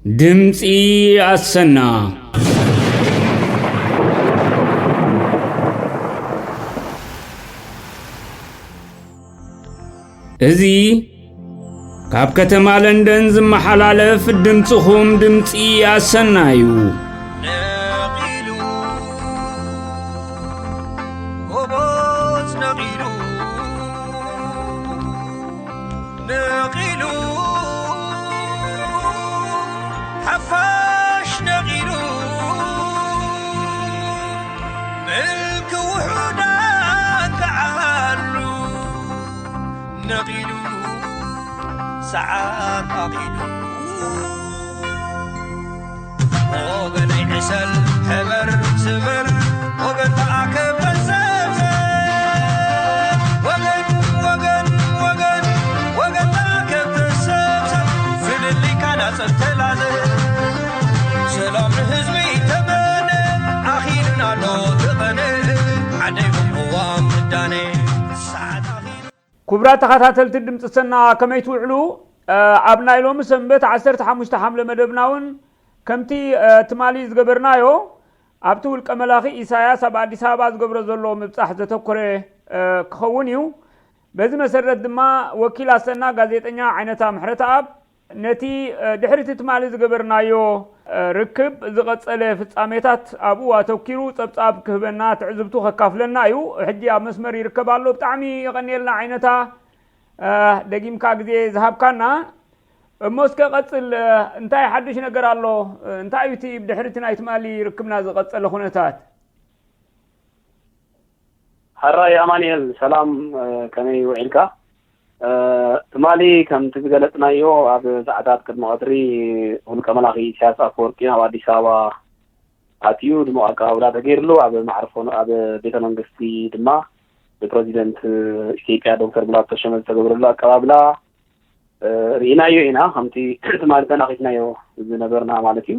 ድምፂ ኣሰና። እዚ ካብ ከተማ ለንደን ዝመሓላለፍ ድምፅኹም ድምፂ ኣሰና እዩ። ነቒሉ፣ ጎቦዝ ነቒሉ፣ ነቒሉ፣ ሓፋሽ ነቒሉ፣ ምልኪ ውሑዳት ተዓሉ፣ ነቒሉ፣ ሰዓት ኣኺሉ። ወገነይ ዕሰል፣ ሕበር፣ ስበር፣ ወገን ተኣከብ፣ ተሰብሰብ። ወገን፣ ወገን፣ ወገን፣ ወገን ተኣከብ፣ ተሰብሰብ። ፍልልይካ ናጸብ ተላዘብ። ሰላም ንህዝቢ ተመነ፣ ኣኺልና ኣሎ ተቐነ። ዓደይ ቅዋም ምዳነ፣ ሰዓት ኣኺሉ። ክቡራት ተኸታተልቲ ድምፂ ሰና፣ ከመይ ትውዕሉ? እ፣ ኣብ ናይ ሎሚ ሰንበት ዓሰርተ ሓሙሽተ ሓምለ መደብና እውን ከምቲ፣ እ፣ ትማሊ ዝገበርናዮ፣ ኣብቲ ውልቀ መላኺ ኢሳያስ ኣብ ኣዲስ ኣበባ ዝገብሮ ዘሎ ምብጻሕ ዘተኮረ፣ እ፣ ክኸውን እዩ። በዚ መሰረት ድማ ወኪል ኣሰና ጋዜጠኛ ዓይነታ ምሕረተኣብ ነቲ፣ እ፣ ድሕሪ እቲ ትማሊ ዝገበርናዮ፣ እ፣ ርክብ ዝቐጸለ ፍጻሜታት ኣብኡ ኣተኪሩ ጸብጻብ ክህበና፣ ትዕዝብቱ ከካፍለና እዩ። ሕጂ ኣብ መስመር ይርከብ ኣሎ። ብጣዕሚ የቐንየልና ዓይነታ፣ እ፣ ደጊምካ ግዜ ዝሃብካና። እሞ እስከ ቀጽል፣ እ፣ እንታይ ሓድሽ ነገር ኣሎ? እ፣ እንታይ እዩ እቲ ብድሕሪ እቲ ናይ ትማሊ ርክብና ዝቐጸለ ኩነታት? ሕራይ ኣማኑኤል፣ ሰላም፣ እ፣ ከመይ ውዒልካ? እ፣ ትማሊ ከምቲ ዝገለጽናዮ፣ ኣብ ሰዓታት ቅድሚ ቀትሪ ውልቀ መላኺ ኢሳያስ ኣፈወርቂ ናብ ኣዲስ ኣበባ ኣትዩ ድሙቕ ኣቀባብላ ተገይርሉ፣ ኣብ መዕርፎ፣ ኣብ ቤተ መንግስቲ ድማ ብፕረዚደንት ኢትዮጵያ ዶክተር ሙላቱ ተሾመ ዝተገብረሉ ኣቀባብላ፣ እ፣ ርኢናዮ ኢና፣ ከምቲ ትማሊ ተናኺስናዮ ዝነበርና ማለት እዩ።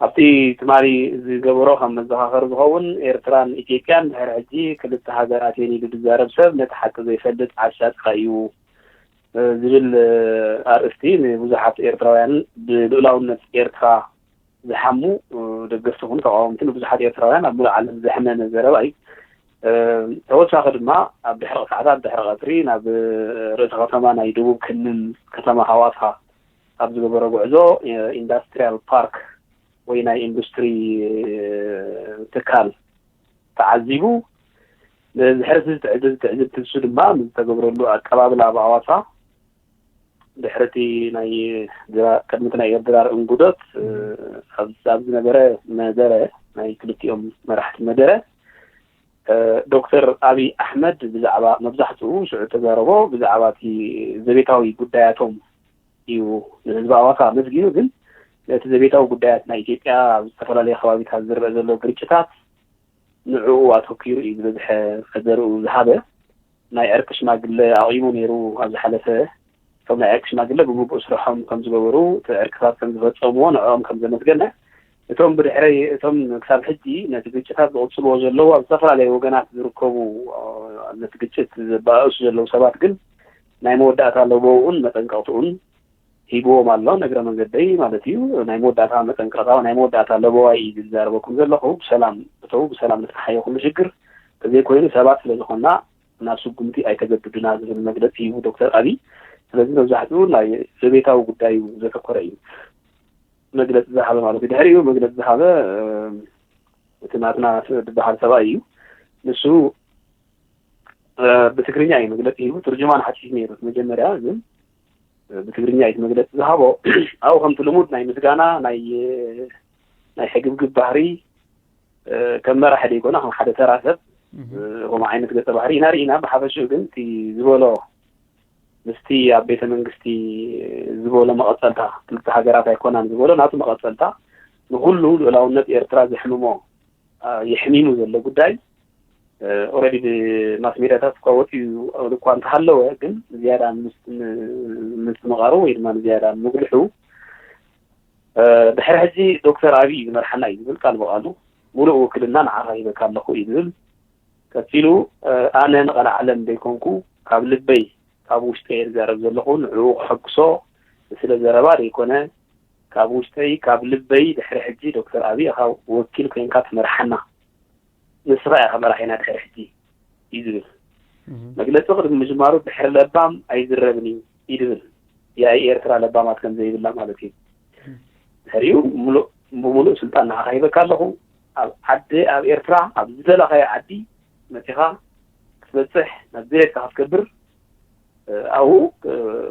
ኣብቲ ትማሊ ዝገበሮ ከም መዘኻኸሪ ዝኸውን፣ ኤርትራን ኢትዮጵያን ድሕሪ ሕጂ ክልተ ሃገራት እየን ኢሉ ዝዛረብ ሰብ ነቲ ሓቂ ዘይፈልጥ ዓሻ ጥራይ እዩ፣ እ፣ ዝብል፣ እ፣ ኣርእስቲ ንብዙሓት ኤርትራውያን ብልኡላውነት ኤርትራ ዝሓሙ፣ እ፣ ደገፍቲ ይኹኑ ተቓወምቲ ንብዙሓት ኤርትራውያን ኣብ ሙሉእ ዓለም ዘሕመመ ዘረባ እዩ። እ፣ ተወሳኺ ድማ ኣብ ድሕሪ ሰዓታት ድሕሪ ቀትሪ ናብ፣ እ፣ ርእሰ ከተማ ናይ ደቡብ ክልል ከተማ ሃዋሳ ኣብ ዝገበሮ ጉዕዞ፣ እ፣ ኢንዳስትሪያል ፓርክ ወይ ናይ ኢንዱስትሪ፣ እ፣ ትካል ተዓዚቡ። ንድሕሪ እዚ ትዕዝብ-፣ ትዕዝብቲ ንሱ ድማ ምስ ዝተገብረሉ ኣቀባብላ ኣብ ሃዋሳ ድሕሪ እቲ ናይ ድራ-፣ ቅድሚ እቲ ናይ ድራር እንጉዶት፣ እ፣ ኣብ፣ ኣብ ዝነበረ መደረ፣ ናይ ክልቲኦም መራሕቲ መደረ፣ እ፣ ዶክተር ኣብይ ኣሕመድ ብዛዕባ፣ መብዛሕትኡ ሽዑ እተዛረቦ ብዛዕባ እቲ ዘቤታዊ ጉዳያቶም እዩ ንህዝቢ ሃዋሳ ኣመስጊኑ። ግን ነቲ ዘቤታዊ ጉዳያት ናይ ኢትዮጵያ ኣብ ዝተፈላለዩ ከባቢታት ዝረአ ዘሎ ግርጭታት ንዕኡ ኣተኲሩ እዩ ዝበዝሐ መደርኡ ዝሃበ። ናይ ዕርቂ ሽማግለ ኣቑሙ ነይሩ ኣብ ዝሓለፈ። እቶም ናይ ዕርቂ ሽማግለ ብግቡእ ስርሖም ከም ዝገበሩ፣ እቲ ዕርቅታት ከም ዝፈጸምዎ ንዕኦም ከም ዘመስገነ፣ እቶም ብድሕረይ፣ እቶም ክሳብ ሕጂ ነቲ ግጭታት ዝቕጽልዎ ዘለዉ ኣብ ዝተፈላለዩ ወገናት ዝርከቡ፣ እ፣ ነቲ ግጭት ዘባእሱ ዘለዉ ሰባት ግን ናይ መወዳእታ ለበውኡን መጠንቀቕትኡን ሂብዎም ኣሎ። እግረ መንገደይ ማለት እዩ። ናይ መወዳእታ መጠንቀቕታ፣ ናይ መወዳእታ ለበዋይ እዩ ዝዛረበኩም ዘለኹ። ብሰላም እተው፣ ብሰላም ንፍትሓዮ ኩሉ ሽግር። ተዘይኮይኑ ሰባት ስለ ዝኾንና ናብ ስጉምቲ ኣይተገድዱና ዝብል መግለፂ ሂቡ ዶክተር ኣብይ። ስለዚ መብዛሕትኡ ናይ ዘቤታዊ ጉዳይ እዩ ዘተኮረ እዩ መግለፂ ዝሃበ ማለት እዩ። ድሕሪኡ መግለፂ ዝሃበ፣ እ፣ እቲ ናትና ዝበሃል ሰብኣይ እዩ። ንሱ፣ እ፣ ብትግርኛ እዩ መግለፂ ሂቡ። ትርጅማን ሓቲቱ ነይሩ መጀመርያ፣ ግን ብትግርኛ እዩ መግለፂ ዝሃቦ። ኣብኡ ከምቲ ልሙድ ናይ ምስጋና፣ ናይ፣ ናይ ሕግብግብ ባህሪ፣ እ፣ ከም መራሒ ዘይኮነ፣ ከም ሓደ ተራ ሰብ፣ እህ። እ፣ ከምኡ ዓይነት ገፀ ባህሪ ኢና ርኢና። ብሓፈሽኡ ግን እቲ ዝበሎ፣ ምስቲ ኣብ ቤተ መንግስቲ ዝበሎ መቐፀልታ፣ ክልተ ሃገራት ኣይኮናን ዝበሎ፣ ናቱ መቐፀልታ፣ ንኹሉ ልኡላውነት ኤርትራ ዘሕምሞ፣ እ፣ የሕሚሙ ዘሎ ጉዳይ፣ እ፣ ኦልሬዲ ብማስ ሜድያታት እኳ ወፂኡ እኳ እንተሃለወ፣ ግን ዝያዳ ምስ-፣ ን-፣ ምስትምቓሩ ወይ ድማ ንዝያዳ ምጉልሑ፣ እ፣ ድሕሪ ሕጂ ዶክተር ኣብይ እዩ ዝመርሓና እዩ ዝብል ቃል ብቃሉ፣ "ሙሉእ ውክልና ንዓኻ ሂበካ ኣለኹ" እዩ ዝብል። ቀጺሉ፣ እ፣ "ኣነ ንቐልዓለም ዘይኮንኩ፣ ካብ ልበይ፣ ካብ ውሽጠይ እየ ዝዛረብ ዘለኹ፣ ንዕኡ ከሐጉሶ ስለ ዘረባ ዘይኮነ፣ ካብ ውሽጠይ ካብ ልበይ ድሕሪ ሕጂ ዶክተር ኣብይ ኢኻ ወኪል ኮይንካ ትመርሓና፣ ንስኻ ኢኻ መራሒና ድሕሪ ሕጂ እዩ ዝብል። መግለፂ ቅድሚ ምጅማሩ ድሕሪ ለባም ኣይዝረብን እዩ እዩ ዝብል። ያኢ ኤርትራ ለባማት ከም ዘይብላ ማለት እዩ። ድሕሪኡ ሙሉእ ብሙሉእ ስልጣን ንዓኻ ሂበካ ኣለኹ። ኣብ ዓዲ ኣብ ኤርትራ ኣብ ዝደለኻዮ ዓዲ መፂኻ ክትበፅሕ ናብ ድሌትካ ክትገብር ኣብኡ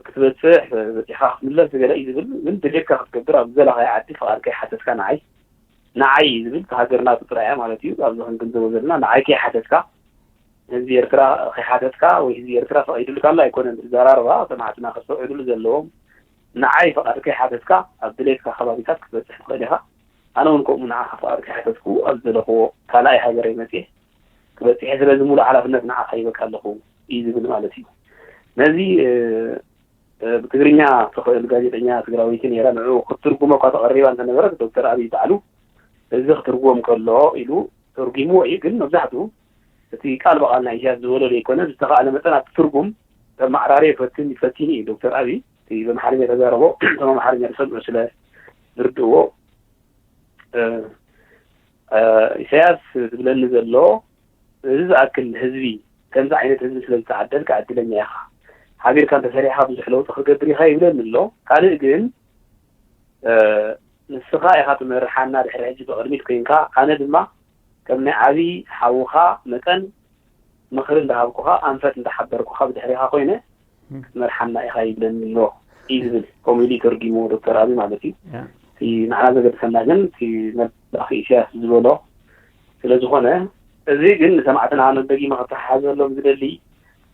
ክትበፅሕ በፂሕካ ክትምለስ ዝገለ እዩ ዝብል። ግን ድሌትካ ክትገብር ኣብ ዝደለኻዮ ዓዲ ፍቓድ ከይሓተትካ ንዓይ ንዓይ እዩ ዝብል። ሃገር ናቱ ጥራይ እያ ማለት እዩ። ኣብዚ ክንግንዘቦ ዘለና ንዓይ ከይሓተትካ ህዝቢ ኤርትራ ከይሓተትካ ወይ ህዝቢ ኤርትራ ፈቒዱልካ ኣሎ ኣይኮነን። ዝዘራርባ ሰማዕትና ከስተውዕሉሉ ዘለዎም ንዓይ ፍቓድ ከይሓተትካ ኣብ ድሌትካ ከባቢታት ክትበፅሕ ትኽእል ኢኻ። ኣነ እውን ከምኡ ንዓኻ ፍቓድ ከይሓተትኩ ኣብ ዝደለኽዎ ካልኣይ ሃገረይ መፅየ ክበፅሐ ስለዚ ሙሉእ ሓላፍነት ንዓኻ ሂበካ ኣለኹ እዩ ዝብል ማለት እዩ። ነዚ ብትግርኛ ትኽእል ጋዜጠኛ ትግራወይቲ ነይራ። ንዕኡ ክትትርጉሞ እኳ ተቐሪባ እንተነበረት ዶክተር ኣብይ ባዕሉ እዚ ክትርጎም ከሎ ኢሉ ተርጉምዎ እዩ። ግን መብዛሕትኡ እቲ ቃል ብቓል ናይ ኢሳያስ ዝበሎ ዘይኮነ ዝተኻእለ መጠን ኣብቲ ትርጉም ከመዓራርዮ ይፈትን ይፈትን እዩ ዶክተር ኣብይ። እቲ በምሓርኛ ተዛረቦ እቶም ኣምሓርኛ ዝሰምዑ ስለ ዝርድእዎ ኢሳያስ ዝብለኒ ዘሎ እዚ ዝኣክል ህዝቢ ከምዚ ዓይነት ህዝቢ ስለ ዝተዓደልካ ዕድለኛ ኢኻ። ሓቢርካ እንተሰሪሕካ ብዙሕ ለውጢ ክገብር ኢኻ ይብለኒ ኣሎ። ካልእ ግን ንስኻ ኢኻ ትመርሓና ድሕሪ ሕጂ ብቕድሚት ኮይንካ ኣነ ድማ ከም ናይ ዓብዪ ሓውኻ መጠን ምኽሪ እንዳሃብኩኻ ኣንፈት እንዳሓበርኩኻ ብድሕሪኻ ኮይነ ክትመርሓና ኢኻ ይብለኒ ኣሎ እዩ ዝብል። ከምኡ ኢሉ ተርጊሞ ዶክተር ኣብይ ማለት እዩ። እቲ ንዓና ዘገድሰና ግን እቲ መላኺ ኢሳያስ ዝበሎ ስለ ዝኾነ እዚ ግን ንሰማዕትና ኣነ ደጊመ ከተሓሓዘሎም ዝደሊ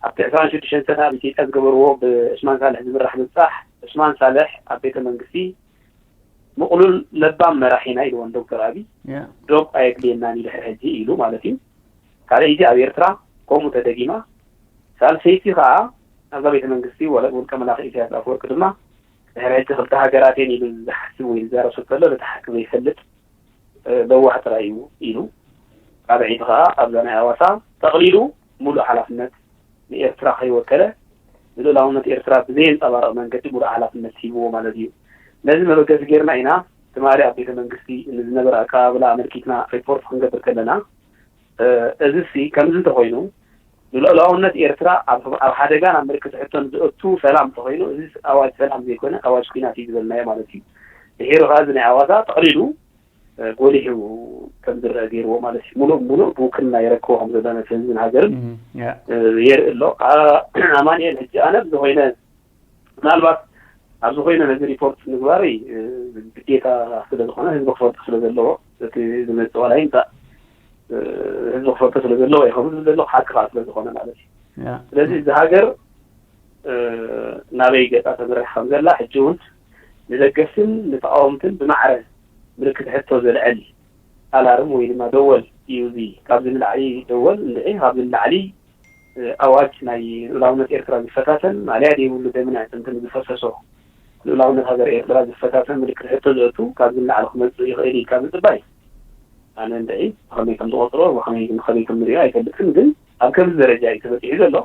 ኣብቲ ዕስራን ሽዱሽተን ሰነ ኣብ ኢትዮጵያ ዝገበርዎ ብዕስማን ሳልሕ ዝምራሕ ምብጻሕ ዕስማን ሳልሕ ኣብ ቤተ መንግስቲ ምቕሉል ለባም መራሒና ኢልዎን ዶክተር ኣብይ ዶብ ኣየድልየናን እዩ ድሕሪ ሕጂ ኢሉ ማለት እዩ። ካልኣይቲ ኣብ ኤርትራ ከምኡ ተደጊማ። ሳልሰይቲ ከዓ ኣብዛ ቤተ መንግስቲ ውልቀ መላኺ ኢሳያስ ኣፈወርቂ ድማ ድሕሪ ሕጂ ክልተ ሃገራት እየን ኢሉ ዝሓስብ ወይ ዝዛረብ ሰብ ተሎ ነቲ ሓቂ ዘይፈልጥ ለዋህ ጥራይ እዩ ኢሉ ራብዐይቲ ከዓ ኣብዛ ናይ ኣዋሳ ጠቕሊሉ ሙሉእ ሓላፍነት ንኤርትራ ከይወከለ ንልኡላውነት ኤርትራ ብዘየንፀባርቕ መንገዲ ሙሉእ ሓላፍነት ሂብዎ ማለት እዩ። ነዚ መበገሲ ጌርና ኢና ትማሊ ኣብ ቤተ መንግስቲ ንዝነበረ ኣቀባብላ ኣመልኪትና ሪፖርት ክንገብር ከለና እዚ ሲ ከምዚ እንተኮይኑ ንልኡላውነት ኤርትራ ኣብ ሓደጋ ናብ ምልክት ሕቶን ዘእቱ ሰላም እንተኮይኑ እዚ ኣዋጅ ሰላም ዘይኮነ ኣዋጅ ኩናት እዩ ዝበልናዮ ማለት እዩ። ድሒሩ ከዓ እዚ ናይ ኣዋሳ ጠቕሊሉ ጎሊሑ ከም ዝረአ ገይርዎ ማለት እዩ። ሙሉእ ሙሉእ ብውክልና የረክቦ ከም ዘሎ ነቲ ህዝብን ሃገርን የርኢ ኣሎ። ኣማንኤል ሕጂ ኣነ ብዝኮይነ ምናልባት ኣብዚ ኮይነ ነዚ ሪፖርት ምግባረይ ግዴታ ስለ ዝኾነ ህዝቢ ክፈልጦ ስለ ዘለዎ እቲ ዝመፅእ ዋላ ይምፃእ ህዝቢ ክፈልጦ ስለ ዘለዎ ይኸውን ዝብል ዘለኹ ሓቂ ከዓ ስለ ዝኾነ ማለት እዩ። ስለዚ እዚ ሃገር ናበይ ገፃ ተምርሕ ከም ዘላ ሕጂ እውን ንደገፍትን ንተቃወምትን ብማዕረ ምልክት ሕቶ ዘልዕል ኣላርም ወይ ድማ ደወል እዩ። እዚ ካብዚ ንላዕሊ ደወል እንድዒ ካብዚ ንላዕሊ ኣዋጅ ናይ ልኡላውነት ኤርትራ ዝፈታተን ማልያ ዘይብሉ ደምን ኣዕፅምትን ዝፈሰሶ ልኡላውነት ሃገር ኤርትራ ዝፈታተን ምልክት ሕቶ ዘእቱ ካብዚ ንላዕሊ ክመፅእ ይኽእል ኢልካ ምፅባይ ኣነ እንድዒ ብኸመይ ከም ዝቆፅሮ ብኸመይ ብኸመይ ከም ንሪኦ ኣይፈልጥን። ግን ኣብ ከምዚ ደረጃ እዩ ተበፂሑ ዘሎ።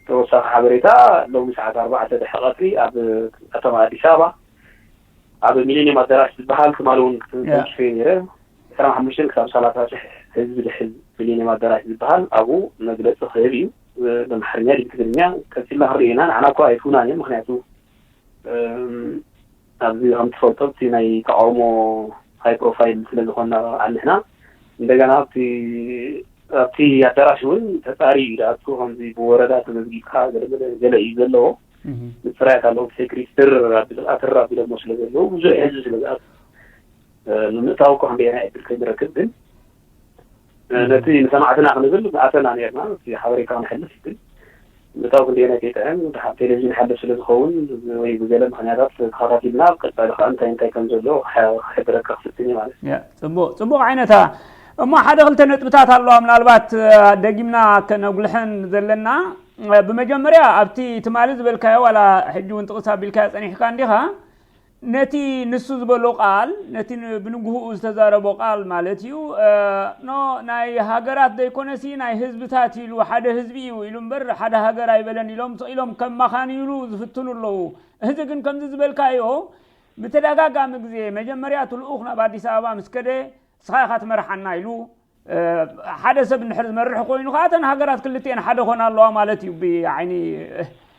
ተወሳኺ ሓበሬታ ሎሚ ሰዓት ኣርባዕተ ድሕሪ ቀትሪ ኣብ ከተማ ኣዲስ ኣበባ ኣብ ሚሊኒየም ኣዳራሽ ዝበሃል ትማሊ እውን ተንኪፈ ነይረ። ዕስራን ሓሙሽተን ክሳብ ሰላሳ ሽሕ ህዝቢ ዝሕዝ ሚሊኒየም ኣዳራሽ ዝበሃል ኣብኡ መግለፂ ክህብ እዩ። ብኣምሓርኛ ድዩ ብትግርኛ ቀፂልና ክንሪኦ ኢና። ንዓና እኳ ኣይፍውናን እዮም። ምክንያቱ ኣብዚ ከም ትፈልጦ እቲ ናይ ተቃውሞ ሃይ ፕሮፋይል ስለ ዝኾንና ኣንሕና እንደገና ኣብቲ ኣብቲ ኣዳራሽ እውን ተፃሪ እዩ ዝኣቱ። ከምዚ ብወረዳ ተመዝጊብካ ገለመለ ገለ እዩ ዘለዎ። ምፅራያት ኣለዎ። ሴክሪቲ ትር ኣቢሎም ኣትር ኣቢሎሞ ስለ ዘለዉ ብዙሕ ህዝቢ ስለ ዝኣቱ ንምእታው እኮ ክንደየናይ ዕድል ከይንረክብ ግን ነቲ ንሰማዕትና ክንብል ኣተና ነርና። እቲ ሓበሬታ ክንሕልፍ ግን ምእታው ክንደየናይ ከይጥዕም ድሓር ቴሌቪዥን ይሓልፍ ስለ ዝኸውን ወይ ብገለ ምክንያታት ተኸታቲልና ኣብ ቀፃሊ ከዓ እንታይ እንታይ ከም ዘሎ ክሕብረካ ክፍትን እዩ ማለት እዩ። ጽቡቅ ጽቡቅ ዓይነታ። እሞ ሓደ ክልተ ነጥብታት ኣለዋ ምናልባት ደጊምና ከነጉልሐን ዘለና። ብመጀመርያ ኣብቲ ትማሊ ዝበልካዮ ዋላ ሕጂ እውን ጥቕስ ኣቢልካዮ ጸኒሕካ እንዲኻ ነቲ ንሱ ዝበሎ ቃል ነቲ ብንግህኡ ዝተዛረቦ ቃል ማለት እዩ። ኖ ናይ ሃገራት ዘይኮነሲ ናይ ህዝብታት ኢሉ ሓደ ህዝቢ እዩ ኢሉ እምበር ሓደ ሃገር ኣይበለን ኢሎም ስቕ ኢሎም ከማኻንይሉ ዝፍትኑ ኣለዉ። እዚ ግን ከምዚ ዝበልካዮ ብተደጋጋሚ ግዜ መጀመርያ እቲ ልኡኽ ናብ ኣዲስ ኣበባ ምስ ከደ፣ "ንስኻ ኢኻ ትመርሓና" ኢሉ፣ እ፣ ሓደ ሰብ እንድሕር ዝመርሕ ኮይኑ ከዓ፣ እተን ሃገራት ክልቲኤን ሓደ ኾና ኣለዋ ማለት እዩ። ብዓይኒ፣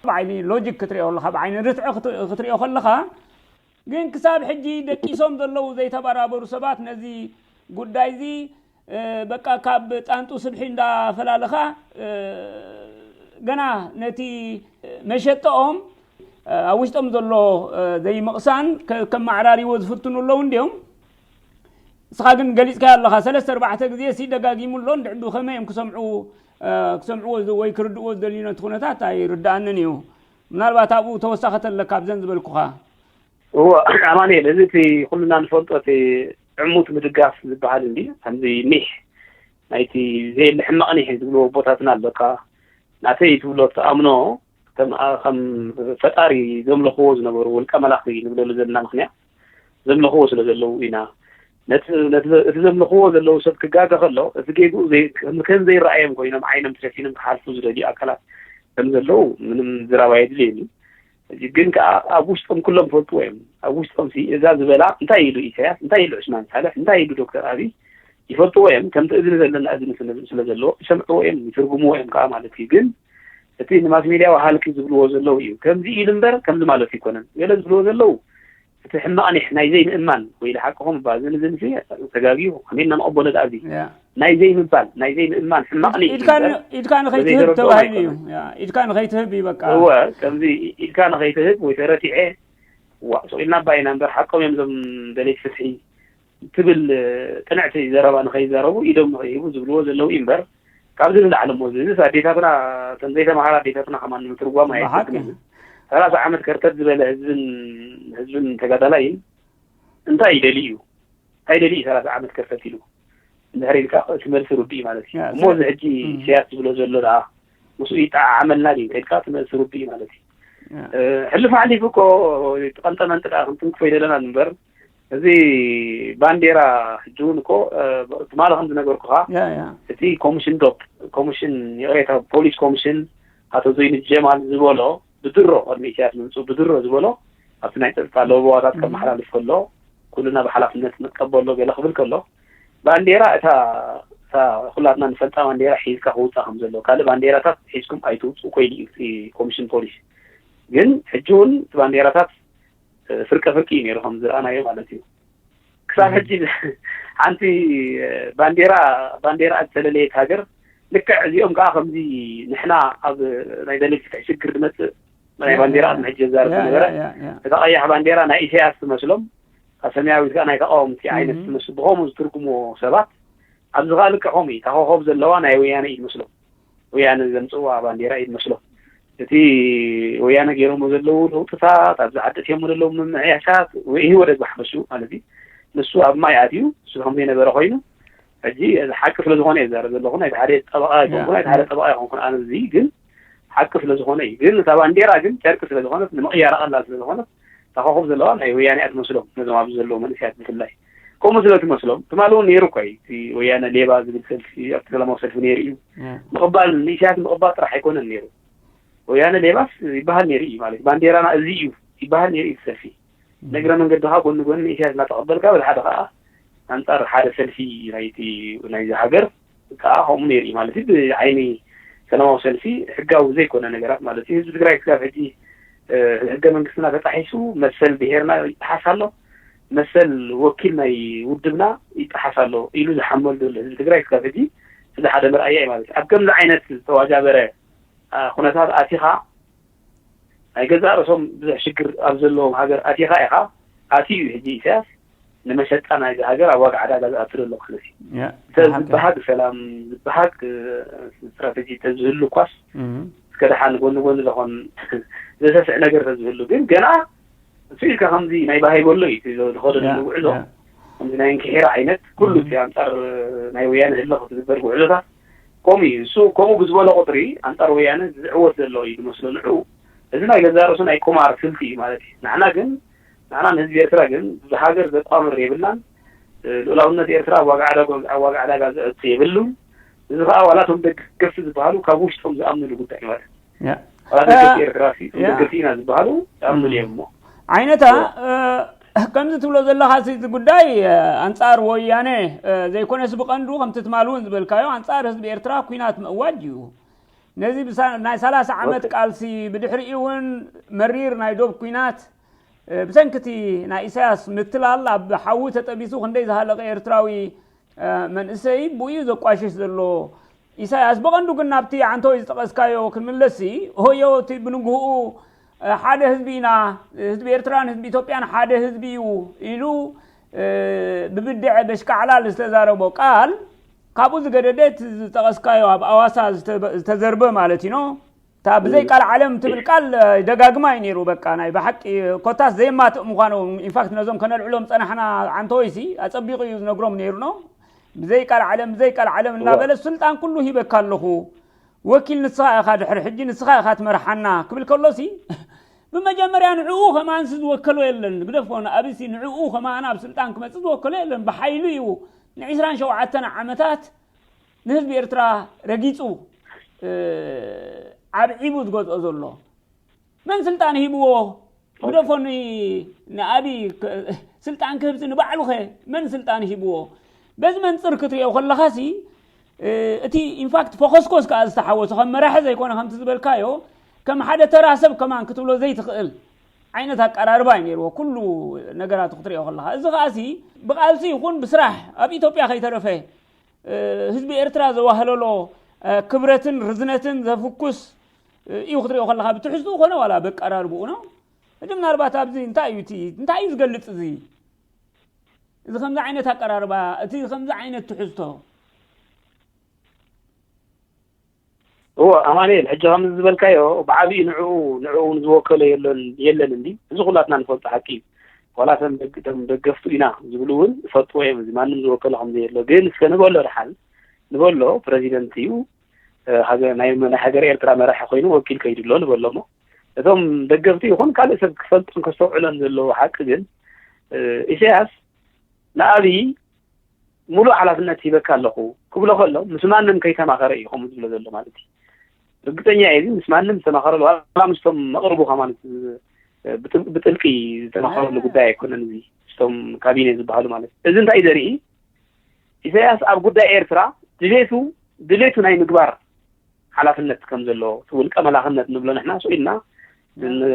ብዓይኒ ሎጂክ ክትሪኦ ከለኻ፣ ብዓይኒ ርትዒ ክት-፣ ክትሪኦ ከለኻ፣ ግን ክሳብ ሕጂ ደቂሶም ዘለዉ ዘይተበራበሩ ሰባት ነዚ ጉዳይ እዚ፣ እ፣ በቃ ካብ ጣንጡ ስብሒ እንዳፈላለኻ፣ እ፣ ገና ነቲ መሸጠኦም፣ እ፣ ኣብ ውሽጦም ዘሎ፣ እ፣ ዘይምቕሳን ከ-፣ ከመዓራርይዎ ዝፍትኑ ኣለዉ እንድዮም። ንስኻ ግን ገሊጽካዮ ኣለኻ፣ ሰለስተ ኣርባዕተ ግዜ ሲ ደጋጊሙ ኣሎ። እንድዒ ብኸመይ እዮም ክሰምዑ፣ እ፣ ክሰምዕዎ ዝ-፣ ወይ ክርድእዎ ዝደልዩ ነቲ ኩነታት ኣይርድኣንን እዩ። ምናልባት ኣብኡ ተወሳኺ ተለካ ኣብዘን ዝበልኩኻ። እዎ፣ ኣማኑኤል፣ እዚ እቲ ኩልና ንፈልጦ እቲ ዕሙት ምድጋፍ ዝበሃል እንዲ፣ ከምዚ ኒሕ ናይቲ ዘየለ ሕማቕ ኒሕ ዝብልዎ ኣቦታትና ኣለካ። ናተይ ትብሎ ትኣምኖ ከም፣ ከም ፈጣሪ ዘምለኽዎ ዝነበሩ ውልቀ መላኺ ንብለሉ ዘለና ምኽንያት ዘምለኽዎ ስለ ዘለዉ ኢና። ነቲ፣ ነቲ፣ እቲ ዘምልኽዎ ዘለዉ ሰብ ክጋገ ከሎ፣ እቲ ጌግኡ ዘይ-፣ ከም፣ ከም ዘይረኣዮም ኮይኖም ዓይኖም ተሸፊኖም ክሓልፉ ዝደልዩ ኣካላት ከም ዘለዉ ምንም ዝራብ ኣየድልየኒ። ሕጂ ግን ከኣ ኣብ ውሽጦም ኩሎም ይፈልጥዎ እዮም። ኣብ ውሽጦም ሲ እዛ ዝበላ እንታይ ኢሉ ኢሳያስ፣ እንታይ ኢሉ ዑስማን ሳልሕ፣ እንታይ ኢሉ ዶክተር ኣብይ ይፈልጥዎ እዮም። ከምቲ እዝኒ ዘለና እዝኒ ስለ፣ ስለ ዘለዎ ይሰምዕዎ እዮም፣ ይትርጉምዎ እዮም ከኣ ማለት እዩ። ግን እቲ ንማስ ሜድያ ወሃልኪ ዝብልዎ ዘለዉ እዩ። ከምዚ ኢሉ እምበር ከምዚ ማለት ኣይኮነን። ገለ ዝብልዎ ዘለዉ እቲ ሕማቕ ኒሕ ናይ ዘይምእማን ወይ ሓቅኹም እባ እዝን እዝን ሲ ተጋግዩ ከመይ ኢና ንቐበሎ ደኣ እዚ ያ። ናይ ዘይምባል ናይ ዘይምእማን ሕማቕ ኒሕ ኢድካ እምበር ን-፣ ኢድካ ንኸይትህብ ዘይተረድኦ ተባሂሉ እዩ። ኣይኮነን። ያ፣ ኢድካ ንኸይትህብ እዩ በቃ። እወ ከምዚ ኢድካ ንኸይትህብ ወይ ተረቲዐ ዋ ስቕ ኢልና እባ ኢና እምበር ሓቆም እዮም እዞም ደለይቲ ፍትሒ ትብል ጥንዕቲ ዘረባ ንኸይዛረቡ ኢዶም ንኸይህቡ ዝብልዎ ዘለዉ እዩ እምበር ካብዚ ንላዕሊ እሞ እዚ ኣዴታትና እተን ዘይተምሃራ ኣዴታትና ከማን ንምትርጓም ብሓቂ። ኣየጸግምን እዩ። ሰላሳ ዓመት ከርተት ዝበለ ህዝብን ህዝብን ተጋዳላይን እንታይ ይደሊ እዩ? እንታይ ይደሊ እዩ ሰላሳ ዓመት ከርተት ኢሉ? እንድሕር ኢልካ እቲ መልሲ ርዱእ እዩ ማለት እዩ። ያ፣ እሞ ስለ-፣ እዚ ሕጂ እም። ኢሳያስ ዝብሎ ዘሎ ደኣ ምስኡ ይጠዓዓመልና ድዩ እንተኢልካ እቲ መልሲ ርዱእ እዩ ማለት እዩ። ያ። እ፣ ሕሉፍ ሓሊፉ እኮ ጠንጠ መንጢ ደኣ ክንትንክፎ ኣይደለናን እምበር፣ እዚ ባንዴራ ሕጂ እውን እኮ፣ እ፣ ትማሊ ከም ዝነገርኩኻ፣ ያ፣ ያ። እቲ ኮሚሽን ዶብ፣ ኮሚሽን፣ ይቕሬታ፣ ፖሊስ ኮሚሽን ኣቶ ዘይኑ ጀማል ዝበሎ፣ ብድሮ፣ ቅድሚ ኢሳያስ ምምፅኡ ብድሮ ዝበሎ፣ ኣብቲ ናይ ፀጥታ ለበዋታት እም። ከመሓላልፍ ከሎ፣ ኩልና ብሓላፍነት ንቀበሎ ገለ ክብል ከሎ፣ ባንዴራ እታ፣ እታ ኩላትና ንፈልጣ ባንዴራ ሒዝካ ክውፃእ ከም ዘሎ፣ ካልእ ባንዴራታት ሒዝኩም ኣይትውፅኡ ኮይኑ እዩ እቲ ኮሚሽን ፖሊስ። ግን ሕጂ እውን እቲ ባንዴራታት፣ እ፣ ፍርቀ ፍርቂ እዩ ነይሩ ከም ዝረኣናዮ ማለት እዩ። ክሳብ እም። ሕጂ ሓንቲ፣ እ፣ ባንዴራ፣ ባንዴራ ዝተለለየት ሃገር ልክዕ እዚኦም ከዓ ከምዚ ንሕና ኣብ ናይ ደለይቲ ፍትሒ ሽግር ዝመፅእ ናይ ያ፣ ባንዴራ ያ፣ ቅድሚ ሕጂ የዛርብ ያ፣ ዝነበረ ያ፣ ያ፣ ያ። እታ ቀያሕ ባንዴራ ናይ ኢሳያስ ትመስሎም፣ እታ ሰማያዊት ከዓ ናይ ተቃወምቲ ዓይነት እም። ትመስል። ብኸምኡ ዝትርጉምዎ ሰባት ኣብዚ ከዓ ልክዕ ከምኡ እዩ። እታ ኮኾብ ዘለዋ ናይ ወያነ እዩ ዝመስሎም። ወያነ ዘምፅእዋ ባንዴራ እዩ ዝመስሎም። እቲ ወያነ ገይሮሞ ዘለዉ ለውጥታት፣ ኣብዚ ዓዲ እትዮሞ ዘለዉ ምምዕያሻት፣ ወይ ህወደግ ብሓፈሽኡ ማለት እዩ። ንሱ ኣብ ማይ ኣትዩ፣ ንሱ ከም ዘይነበረ ኮይኑ፣ ሕጂ እዚ ሓቂ ስለ ዝኾነ እየ ዝዛረብ ዘለኹ። ናይቲ ሓደ ጠበቓ ኣይኮንኩን፣ ያ፣ ናይቲ ሓደ ያ። ጠበቓ ኣይኮንኩን። ኣነ እዚ ግን ሓቂ ስለ ዝኾነ እዩ። ግን እታ ባንዴራ ግን ጨርቂ ስለ ዝኾነት፣ ንምቕያራ ቀላል ስለ ዝኾነት፣ እታ ኮኾብ ዘለዋ ናይ ወያነ እያ ትመስሎም፣ ነዞም ኣብዚ ዘለዉ መንእሰያት ብፍላይ። ከምኡ ስለ ትመስሎም፣ ትማሊ እውን ነይሩ እኮ እዩ። እቲ ወያነ ሌባ ዝብል ሰልፊ፣ ኣብቲ ሰላማዊ ሰልፊ ነይሩ እዩ። ያ። ምቕባል፣ ንኢሳያስ ምቕባል ጥራሕ ኣይኮነን ነይሩ። ወያነ ሌባስ ይበሃል ነይሩ እዩ ማለት፣ ባንዴራና እዚ እዩ ይበሃል ነይሩ እዩ እቲ ሰልፊ። እም። ንእግረ መንገድኻ ጎኒ ጎኒ ንኢሳያስ እናተቐበልካ፣ በዚ ሓደ ኸዓ ኣንጻር ሓደ ሰልፊ ናይቲ፣ ናይዚ ሃገር ከኣ ከምኡ ነይሩ እዩ ማለት እዩ። ብዓይኒ ሰላማዊ ሰልፊ ሕጋዊ ዘይኮነ ነገራት ማለት እዩ። ህዝቢ ትግራይ ክሳብ ሕጂ፣ እ፣ ህገ መንግስትና ተጣሒሱ፣ መሰል ብሄርና ይጠሓስ ኣሎ፣ መሰል ወኪል ናይ ውድብና ይጠሓስ ኣሎ ኢሉ ዝሓመሉ ዘሎ ህዝቢ ትግራይ ክሳብ ሕጂ እዚ ሓደ መርኣያ እዩ ማለት እዩ። ኣብ ከምዚ ዓይነት ዝተዋጃበረ፣ እ፣ ኩነታት ኣቲኻ ናይ ገዛእ ርእሶም ብዙሕ ሽግር ኣብ ዘለዎም ሃገር ኣቲኻ ኢኻ። ኣትዩ እዩ ሕጂ ኢሳያስ ንመሸጣ ናይዚ ሃገር ኣብ ዋጋ ዕዳጋ ዝኣቱ ዘሎ ማለት እዩ። ያ፣ እንተ ብሓቂ። ዝበሃግ ሰላም፣ ዝበሃግ፣ እ፣ ስትራተጂ እንተ ዝህሉ እኳስ፣ እም። እስከ ደሓን ጎኒ ጎኒ ዝኾን ዘሰስዕ ነገር እንተ ዝህሉ፣ ግን ገና እሱ ኢልካ ከምዚ ናይ ባሃይ በሎ እዩ እቲ ዝኸደሉ ያ፣ ጉዕዞ። ያ። ከምዚ ናይ እንክሒራ ዓይነት፣ ኩሉ እም። እቲ ኣንጻር ናይ ወያነ ህልኽ ዝግበር ጉዕዞታት ከምኡ እዩ። እሱ ከምኡ ብዝበሎ ቁጽሪ ኣንጻር ወያነ ዝዕወት ዘሎ እዩ ዝመስሎ ንዕኡ። እዚ ናይ ገዛእ ርእሱ ናይ ቁማር ስልቲ እዩ ማለት እዩ። ንሕና ግን፣ ንሕና ንህዝቢ ኤርትራ ግን ብሃገር ዘቋምር የብልናን። እ፣ ልኡላውነት ኤርትራ ኣብ ዋጋ ዕዳጋ፣ ኣብ ዋጋ ዕዳጋ ዘእቱ የብሉን። እዚ ኸኣ ዋላ እቶም ደገፍቲ ዝበሃሉ ካብ ውሽጦም ዝኣምንሉ ጉዳይ እዩ ማለት እዩ። ያ። ዋላ እ፣ ደገፍቲ ኤርትራ ሲ፣ እቶም ያ። ደገፍቲ ኢና ዝበሃሉ ይኣምንሉ እም። እዮም እሞ። ዓይነታ፣ እ። እ፣ ከምዚ ትብሎ ዘለኻ፣ እቲ ጉዳይ ኣንፃር ወያነ ዘይኮነስ፣ ብቐንዱ ከምቲ ትማል እውን ዝበልካዮ፣ ኣንፃር ህዝቢ ኤርትራ ኩናት ምእዋጅ እዩ። ነዚ ናይ ሰላሳ ዓመት ቃልሲ፣ ብድሕሪኡ እውን መሪር ናይ ዶብ ኩናት፣ ብሰንክቲ ናይ ኢሳያስ ምትላል፣ ኣብ ሓዊ ተጠቢሱ ክንደይ ዝሃለቀ ኤርትራዊ መንእሰይ ብኡ እዩ ዘቋሽሽ ዘሎ። ኢሳያስ፣ ብቐንዱ ግን ናብቲ ዓንተወይ ዝጠቐስካዮ ክንምለስሲ፣ ሆዮ፣ እቲ ብንግህኡ ሓደ ህዝቢ ኢና፣ ህዝቢ ኤርትራን ህዝቢ ኢትዮጵያን ሓደ ህዝቢ እዩ ኢሉ ብብድዐ በሽካዕላል ዝተዛረቦ ቃል፣ ካብኡ ዝገደደ እቲ ዝጠቐስካዮ ኣብ ኣዋሳ ዝተዘርበ ማለት እዩ። እታ ብዘይ ቃል ዓለም ትብል ቃል ደጋግማ እዩ ነይሩ። በቃ ናይ ብሓቂ ኮታስ ዘየማትእ ምዃኑ፣ ኢንፋክት ነዞም ከነልዕሎም ጸናሕና ዓንተወይሲ ኣጸቢቑ እዩ ዝነግሮም ነይሩ ነው። ብዘይ ቃል ዓለም፣ ብዘይ ቃል ዓለም እናበለ፣ ስልጣን ኩሉ ሂበካ ኣለኹ፣ ወኪል ንስኻ ኢኻ፣ ድሕሪ ሕጂ ንስኻ ኢኻ ትመርሓና ክብል ከሎሲ፣ ብመጀመርያ ንዕኡ ከማንሲ ዝወከሎ የለን። ግደፎ፣ ንኣብሲ ንዕኡ ከማን ኣብ ስልጣን ክመጽእ ዝወከሎ የለን። ብሓይሉ እዩ ንዒስራን ሸውዓተን ዓመታት ንህዝቢ ኤርትራ ረጊጹ፣ ዓብዒቡ ዝገዝኦ ዘሎ። መን ስልጣን ሂብዎ? ግደፎ፣ ንኣብይ ስልጣን ክህብሲ ንባዕሉኸ መን ስልጣን ሂብዎ? በዚ መንፅር ክትሪኦ ከለኻሲ፣ እቲ ኢንፋክት ፎኸስኮስ ከዓ ዝተሓወሶ፣ ከም መራሒ ዘይኮነ፣ ከምቲ ዝበልካዮ፣ ከም ሓደ ተራ ሰብ ከማን ክትብሎ ዘይትኽእል ዓይነት ኣቀራርባ እዩ ነይርዎ፣ ኩሉ ነገራቱ ክትሪኦ ከለኻ። እዚ ከዓሲ ብቃልሲ ይኹን ብስራሕ ኣብ ኢትዮጵያ ከይተረፈ ህዝቢ ኤርትራ ዘዋህለሎ ክብረትን ርዝነትን ዘፍኩስ እዩ ክትሪኦ ከለኻ፣ ብትሕዝትኡ ኮነ ዋላ በቀራርብኡ ነው። እቲ ምናልባት ኣብዚ እንታይ እዩ እቲ እንታይ እዩ ዝገልጽ እዚ እዚ ከምዚ ዓይነት ኣቀራርባ፣ እቲ ከምዚ ዓይነት ትሕዝቶ? እዎ ኣማኑኤል፣ ሕጂ ከምዚ ዝበልካዮ ብዓብዩ ንዕኡ ንዕኡ እውን ዝወከሎ የለን የለን እንዲ እዚ ኩላትና ንፈልጦ ሓቂ እዩ። ዋላ እቶም ደግ- እቶም ደገፍቱ ኢና ዝብሉ እውን ዝፈልጥዎ እዮም። እዚ ማንም ዝወከሎ ከም ዘየሎ ግን እስከ ንበሎ ደሓን ንበሎ ፕረዚደንት እዩ። እ፣ ሃገ- ናይ ናይ ሃገር ኤርትራ መራሒ ኮይኑ ወኪል ከይዱ ኣሎ ንበሎ እሞ እቶም ደገፍቲ ይኹን ካልእ ሰብ ክፈልጦን ከስተውዕሎን ዘለዎ ሓቂ ግን እ፣ ኢሳያስ ንኣብይ ሙሉእ ሓላፍነት ሂበካ ኣለኹ ክብሎ ከሎ ምስ ማንም ከይተማኸረ እዩ ከምኡ ዝብሎ ዘሎ ማለት እዩ። ርግጠኛ እየ እዚ ምስ ማንም ዝተማኸረሉ ዋላ ምስቶም መቕርቡ ከማን ብጥብቂ ዝተማኸረሉ ጉዳይ ኣይኮነን። እዚ ምስቶም ካቢኔ ዝበሃሉ ማለት እዚ እንታይ ዘርኢ ኢሳያስ ኣብ ጉዳይ ኤርትራ ድሌቱ ድሌቱ ናይ ምግባር ሓላፍነት ከም ዘሎ እቲ ውልቀ መላኽነት ንብሎ ንሕና ስኢልና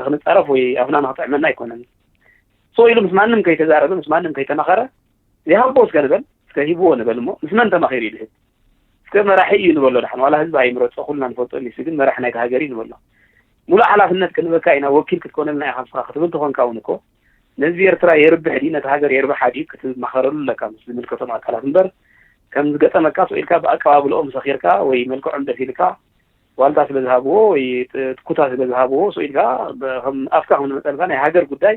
ክንፃረፍ ወይ ኣፍና ንክጥዕመና ኣይኮነን። ስቕ ኢሉ ምስ ማንም ከይተዛረበ ምስ ማንም ከይተማኸረ ይሃቦ እስከ ንበል እስከ ሂብዎ ንበል እሞ ምስ መን ተማኺሩ ይድህብ እስከ መራሒ እዩ ንበሎ ዳሕን ዋላ ህዝቢ ኣይምረፆ ኩልና ንፈልጦ ኒሱ ግን መራሒ ናይቲ ሃገር እዩ ንበሎ። ሙሉእ ሓላፍነት ክንበካ ኢና ወኪል ክትኮነልና ኢኻ ንስኻ ክትብል ተኾንካ እውን እኮ ነህዝቢ ኤርትራ የርብሕ ድዩ ነቲ ሃገር የርብሓ ድዩ ክትማኸረሉ ኣለካ ምስ ዝምልከቶም ኣካላት እምበር ከም ዝገጠመካ ስቕ ኢልካ ብኣቀባብልኦም ሰኺርካ ወይ መልክዖም ደስ ኢልካ ዋልታ ስለ ዝሃብዎ ወይ ትኩታ ስለ ዝሃብዎ ስቕ ኢልካ ከም ኣፍካ ከም ዝመፀልካ ናይ ሃገር ጉዳይ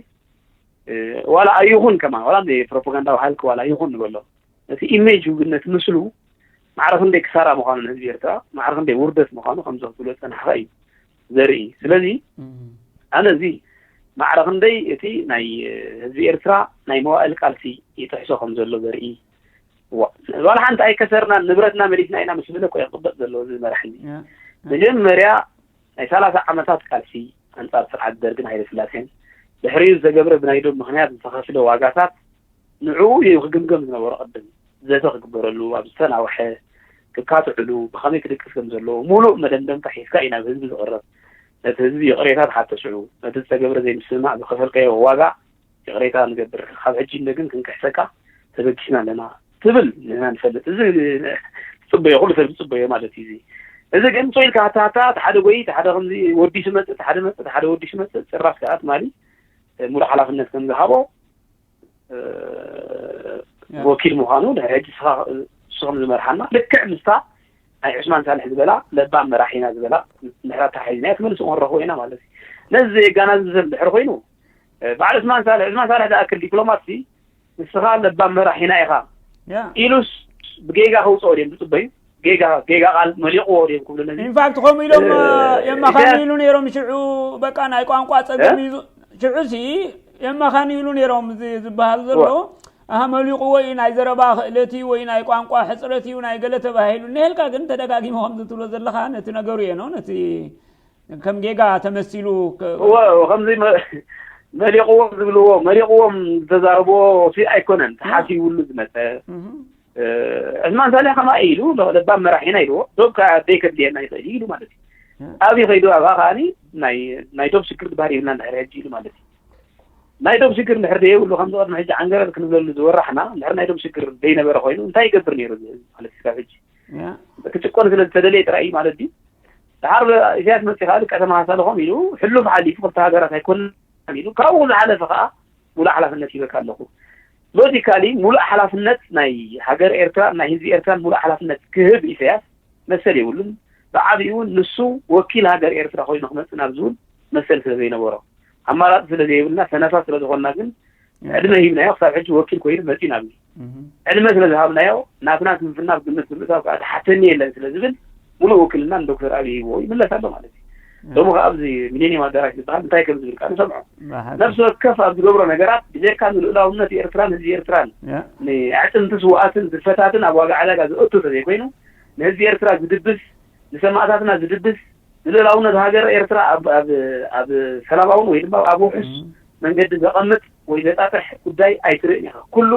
ዋላ ኣይኹን ከማን ዋላ ፕሮፓጋንዳ ባሃልክ ዋላ ይኹን ንበሎ ነቲ ኢሜጅ ግን ነቲ ምስሉ ማዕረ ክንደይ ክሳራ ምዃኑ ንህዝቢ ኤርትራ ማዕረ ክንደይ ውርደት ምዃኑ ከምዚ ክትብሎ ዝፀናሕካ እዩ ዘርኢ። ስለዚ ኣነ እዚ ማዕረ ክንደይ እቲ ናይ ህዝቢ ኤርትራ ናይ መዋእል ቃልሲ ይጥሕሶ ከም ዘሎ ዘርኢ ዋላ ሓንቲ ኣይከሰርናን ንብረትና መሊስና ኢና ምስ በለ እኮ እዩ ክቕበጥ ዘለዎ እዚ መራሒ እዚ። መጀመርያ ናይ ሰላሳ ዓመታት ቃልሲ ኣንጻር ስርዓት ደርግን ሃይለስላሴን ድሕሪኡ ዝተገብረ ብናይ ዶብ ምኽንያት ዝተኸፍለ ዋጋታት ንዕኡ እዩ ክግምገም ዝነበሮ ቅድም ዘተ ክግበረሉ ኣብ ዝተናውሐ ክካትዕሉ ብኸመይ ክድቅስ ከም ዘለዎ ሙሉእ መደምደምታ ሒዝካ እዩ ናብ ህዝቢ ዝቕረብ። ነቲ ህዝቢ ይቕሬታ ትሓቶ ሽዑ ነቲ ዝተገብረ ዘይምስምማዕ ዝኸፈልካዮ ዋጋ ይቕሬታ ንገብር ካብ ሕጂ እንደ ግን ክንክሕሰካ ተበጊስና ኣለና ትብል ንሕና ንፈልጥ እዚ ዝፅበዮ ኩሉ ሰብ ዝፅበዮ ማለት እዩ እዚ ግን ሰው ኢልካ ሃታ ሃታ ሓደ ጎይ ሓደ ከምዚ ወዲሱ መፅእ ሓደ መፅእ ሓደ ወዲሱ መፅእ ጭራሽ ከዓ ትማሊ ሙሉ ሓላፍነት ከም ዝሃቦ ወኪል ምዃኑ ድሕሪ ሕጂ ንስኻ ንሱ ከም ዝመርሓና ልክዕ ምስታ ናይ ዑስማን ሳልሕ ዝበላ ለባም መራሒና ዝበላ ንሕና ተሓሒዝና ትመልሱ ክንረኽቦ ኢና ማለት እዩ ነዚ ዘየጋናዝብ ሰብ ድሕሪ ኮይኑ በዓል ዑስማን ሳልሕ ዑስማን ሳልሕ ዝኣክል ዲፕሎማት ሲ ንስኻ ለባም መራሒና ኢኻ ኢሉስ ብጌጋ ከውፅኦ ድዮም ዝፅበዩ ጌጋ ጌጋ ቃል መሊቕዎ ድዮም ክብሉ ነዚ ኢንፋክት ከምኡ ኢሎም የማኻንይሉ ነይሮም ሽዑ በቃ ናይ ቋንቋ ፀገም እዩ ሽዑ ሲ የማኻንይሉ ነይሮም እዚ ዝበሃል ዘሎ ኣሃ መሊቕዎ እዩ ናይ ዘረባ ክእለት እዩ ወይ ናይ ቋንቋ ሕፅረት እዩ ናይ ገለ ተባሂሉ እኒሀልካ ግን ተደጋጊሙ ከምዚ ትብሎ ዘለኻ ነቲ ነገሩ እየ ነው ነቲ ከም ጌጋ ተመሲሉ ከምዚ መሊቕዎም ዝብልዎ፣ መሊቕዎም ዝተዛረብዎ ሲ ኣይኮነን ተሓሲቡሉ ዝመፀ። ዕስማን ሳልሕ ከማይ ኢሉ ለባም መራሒና ኢልዎ፣ ዶብ ከኣ ደይ ከድልየና ይኽእል እዩ ኢሉ ማለት እዩ። ኣብይ ከይዱ ኣብኣ ከኣ ናይ ዶብ ሽግር ዝበሃል የብልና እንድሕር ሕጂ ኢሉ ማለት እዩ። ናይ ዶብ ሽግር እንድሕር ደየብሉ፣ ከምዚ ቅድሚ ሕጂ ዓንገረር ክንብለሉ ዝወራሕና እንድሕር ናይ ዶብ ሽግር ደይነበረ ኮይኑ እንታይ ይገብር ነይሩ ማለት እዩ? ካብ ሕጂ ክጭቆን ስለ ዝተደለየ ጥራይ እዩ ማለት እዩ። ድሓር ኢሳያስ መፂ ከኣ ልክዕ ተመሳሳሊ ከም ኢሉ ሕሉፍ ሓሊፉ ክልተ ሃገራት ኣይኮን ኢሉ ካብኡ ዝሓለፈ ከኣ ሙሉእ ሓላፍነት ይበካ ኣለኹ። ሎጂካሊ ሙሉእ ሓላፍነት ናይ ሃገር ኤርትራ ናይ ህዝቢ ኤርትራ ሙሉእ ሓላፍነት ክህብ ኢሳያስ መሰል የብሉን። ብዓቢኡ ንሱ ወኪል ሃገር ኤርትራ ኮይኑ ክመጽእ ናብ ዝብል መሰል ስለ ዘይነበሮ ኣማራጺ ስለ ዘይብልና ሰነፋት ስለ ዝኾንና ግን ዕድመ ሂብናዮ ክሳብ ሕጂ ወኪል ኮይኑ መጺኡ ናብ ዕድመ ስለ ዝሃብናዮ ናትና ስንፍና ኣብ ግምት ብምእታው ከዓ ተሓተኒ የለን ስለ ዝብል ሙሉእ ውክልና ንዶክተር ኣብይ ሂብዎ ይምለስ ኣሎ ማለት እዩ። ሎሚ ከዓ ኣብዚ ሚሌኒየም ኣዳራሽ ዝበሃል እንታይ ከም ዝብል ከዓ ንሰምዖ። ነፍሲ ወከፍ ኣብ ዝገብሮ ነገራት ብጀካ ንልኡላውነት ኤርትራን ህዝቢ ኤርትራን ንኣዕፅምቲ ስውኣትን ዝፈታትን ኣብ ዋጋ ዕዳጋ ዘእቱ ተዘይኮይኑ ንህዝቢ ኤርትራ ዝድብስ ንሰማእታትና ዝድብስ ንልኡላውነት ሃገር ኤርትራ ኣብ ሰላማውን ወይ ድማ ኣብ ውሑስ መንገዲ ዘቐምጥ ወይ ዘጣጥሕ ጉዳይ ኣይትርእን ኢኻ። ኩሉ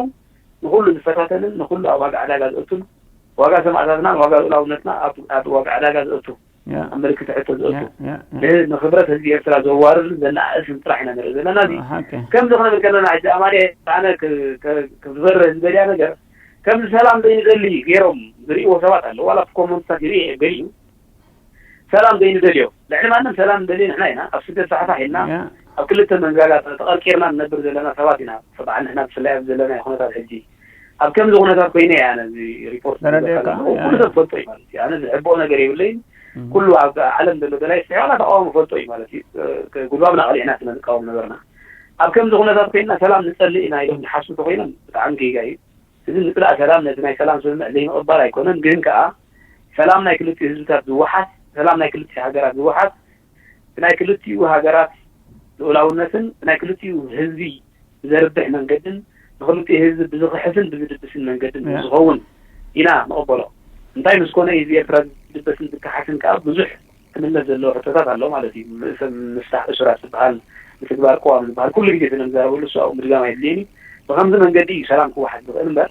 ንኹሉ ዝፈታተንን ንኹሉ ኣብ ዋጋ ዕዳጋ ዘእቱን ዋጋ ሰማእታትናን ዋጋ ልኡላውነትና ኣብ ዋጋ ዕዳጋ ዘእቱ ኣብ ምልክት ሕቶ ዘእቱ ንኽብረት ህዝቢ ኤርትራ ዘዋርድን ዘነኣእስን ጥራሕ ኢና ንርኢ ዘለና። እዚ ከምዚ ክንብል ከለና ሕጂ ኣማንኤ ኣነ ክዝበርህ ዝደልያ ነገር ከምዚ ሰላም ዘይንደሊ ገይሮም ዝርእይዎ ሰባት ኣለዉ። ዋላ ኮመንትታት ይርኢ ገሊኡ ሰላም ዘይንደልዮ ልዕሊ ማንም ሰላም ንደልዮ ንሕና ኢና። ኣብ ስደት ፋሕፋሕ ኢልና ኣብ ክልተ መንጋጋ ተቐርቂርና ንነብር ዘለና ሰባት ኢና። በዓል ንሕና ብፍላይ ኣብ ዘለናዮ ኩነታት ሕጂ ኣብ ከምዚ ኩነታት ኮይነ እየ ኣነ እዚ ሪፖርት ዝገብረካ ዘለኹ። ኩሉ ሰብ ፈልጦ እዩ ማለት እዩ። ኣነ ዝሕብኦ ነገር የብለይን። ኩሉ ኣብ ዓለም ዘሎ ደላይ ፍትሒ ዋላ ተቃዋሚ ፈልጦ እዩ ማለት እዩ። ጉልባብና ቀሊዕና ስለ ንቃወም ነበርና። ኣብ ከምዚ ኩነታት ኮይንና ሰላም ንጸልእ ኢና ኢሎም ዝሓስቡ ተኮይኖም ብጣዕሚ ጌጋ እዩ። እዚ ምጽላእ ሰላም ነቲ ናይ ሰላም ስምምዕ ዘይምቕባል ኣይኮነን፣ ግን ከኣ ሰላም ናይ ክልቲኡ ህዝብታት ዝወሓስ፣ ሰላም ናይ ክልቲኡ ሃገራት ዝወሓስ፣ ብናይ ክልቲኡ ሃገራት ልኡላውነትን ብናይ ክልቲኡ ህዝቢ ብዘርብሕ መንገድን ንክልቲኡ ህዝቢ ብዝኽሕስን ብዝድብስን መንገድን ዝኸውን ኢና ንቕበሎ። እንታይ ምስ ኮነ ህዝቢ ኤርትራ ዝድበስን ዝከሓስን ከኣ ብዙሕ ክምለስ ዘለዎ ሕቶታት ኣሎ ማለት እዩ። ምፍታሕ እሱራት ዝበሃል፣ ምትግባር ቅዋም ዝበሃል ኩሉ ግዜ ስለንዛረበሉ እሱ ኣብኡ ምድጋም ኣየድልየን እዩ። ብኸምዚ መንገዲ እዩ ሰላም ክወሓስ ዝኽእል እምበር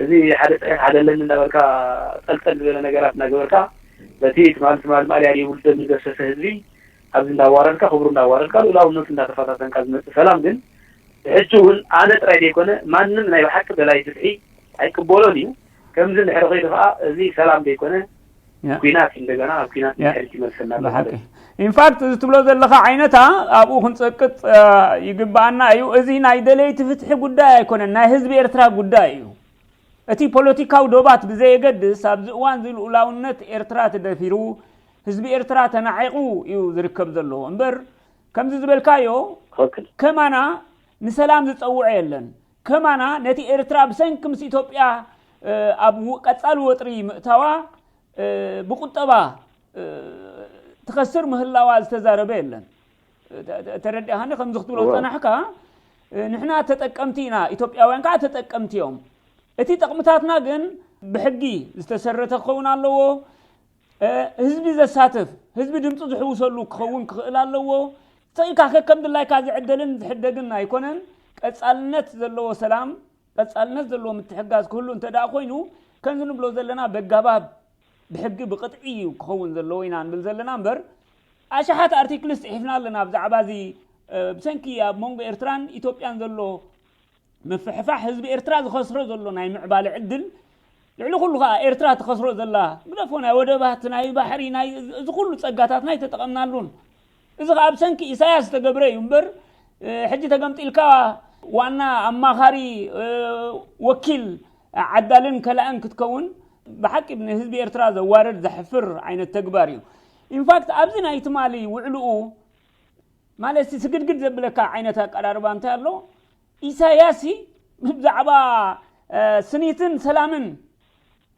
እዚ ሓደ ጽሒፍ ሓደ ኣለኒ እንዳበልካ ጠልጠል ዝበለ ነገራት እናገበርካ በቲ ትማል ትማል ማልያ ድዩ ውልደ ዝገሰሰ ህዝቢ ኣብዚ እንዳዋረድካ ክብሩ እንዳዋረድካ ልኡላውነቱ እንዳተፈታተንካ ዝመጽእ ሰላም ግን ሕጂ እውን ኣነ ጥራይ ዘይኮነ ማንም ናይ ብሓቂ ደላይ ፍትሒ ኣይቅበሎን እዩ። ከምዚ እንድሕሪ ከይዱ ከዓ እዚ ሰላም ዘይኮነ ያ። ኲናት እንደገና ኣብ ኲናት ያ። ድሕሪት ይመልሰና ኣሎ ማለት ብሓቂ እዩ። ኢንፋክት እዚ ትብሎ ዘለኻ ዓይነታ ኣብኡ ክንጸቅጥ እ፣ ይግብኣና እዩ። እዚ ናይ ደለይቲ ፍትሒ ጉዳይ ኣይኮነን፣ ናይ ህዝቢ ኤርትራ ጉዳይ እዩ። እቲ ፖለቲካዊ ዶባት ብዘየገድስ ኣብዚ እዋን እዚ ልኡላውነት ኤርትራ ተደፊሩ ህዝቢ ኤርትራ ተናዒቑ እዩ ዝርከብ ዘሎ እምበር ከምዚ ዝበልካዮ ትኽክል። ከማና ንሰላም ዝጸውዐ የለን። ከማና ነቲ ኤርትራ ብሰንኪ ምስ ኢትዮጵያ እ፣ ኣብ ው- ቀጻሊ ወጥሪ ምእታዋ እ፣ ብቁጠባ እ፣ ትኸስር ምህላዋ ዝተዛረበ የለን። ተ- ተ- ተረዲእኻኒ ከምዚ ክትብሎ እወ። ዝጸናሕካ እ፣ ንሕና ተጠቀምቲ ኢና፣ ኢትዮጵያውያን ከዓ ተጠቀምቲ እዮም። እቲ ጥቕምታትና ግን ብሕጊ ዝተሰረተ ክኸውን ኣለዎ። እ፣ ህዝቢ ዘሳትፍ ህዝቢ ድምፂ ዝሕውሰሉ ክኸውን ክኽእል ኣለዎ። ተኢልካ ከከም ድላይካ ዝዕደልን ዝሕደግን ኣይኮነን። ቀፃልነት ዘለዎ ሰላም ቀፃልነት ዘለዎ ምትሕጋዝ ክህሉ እንተ ደኣ ኮይኑ ከምዚ ንብሎ ዘለና በጋባብ ብሕጊ ብቅጥዒ እዩ ክኸውን ዘለዎ ኢና ንብል ዘለና እምበር ኣሽሓት ኣርቲክልስ ፅሒፍና ኣለና ብዛዕባ እዚ እ፣ ብሰንኪ ኣብ መንጎ ኤርትራን ኢትዮጵያን ዘሎ ምፍሕፋሕ ህዝቢ ኤርትራ ዝኸስሮ ዘሎ ናይ ምዕባለ ዕድል ልዕሊ ኩሉ ከዓ ኤርትራ ትኸስሮ ዘላ ግደፎ ናይ ወደባት ናይ ባሕሪ ናይ እዚ ኩሉ ፀጋታትና ኣይተጠቐምናሉን። እዚ ከዓ ብሰንኪ ኢሳያስ ዝተገብረ እዩ እምበር እ፣ ሕጂ ተገምጢልካ ዋና ኣማኻሪ እ፣ ወኪል ዓዳልን ከላእን ክትከውን ብሓቂ ንህዝቢ ኤርትራ ዘዋርድ ዘሕፍር ዓይነት ተግባር እዩ። ኢንፋክት ኣብዚ ናይ ትማሊ ውዕልኡ ማለት ስግድግድ ዘብለካ ዓይነት ኣቀራርባ እንታይ ኣሎ? ኢሳያስ ብዛዕባ እ፣ ስኒትን ሰላምን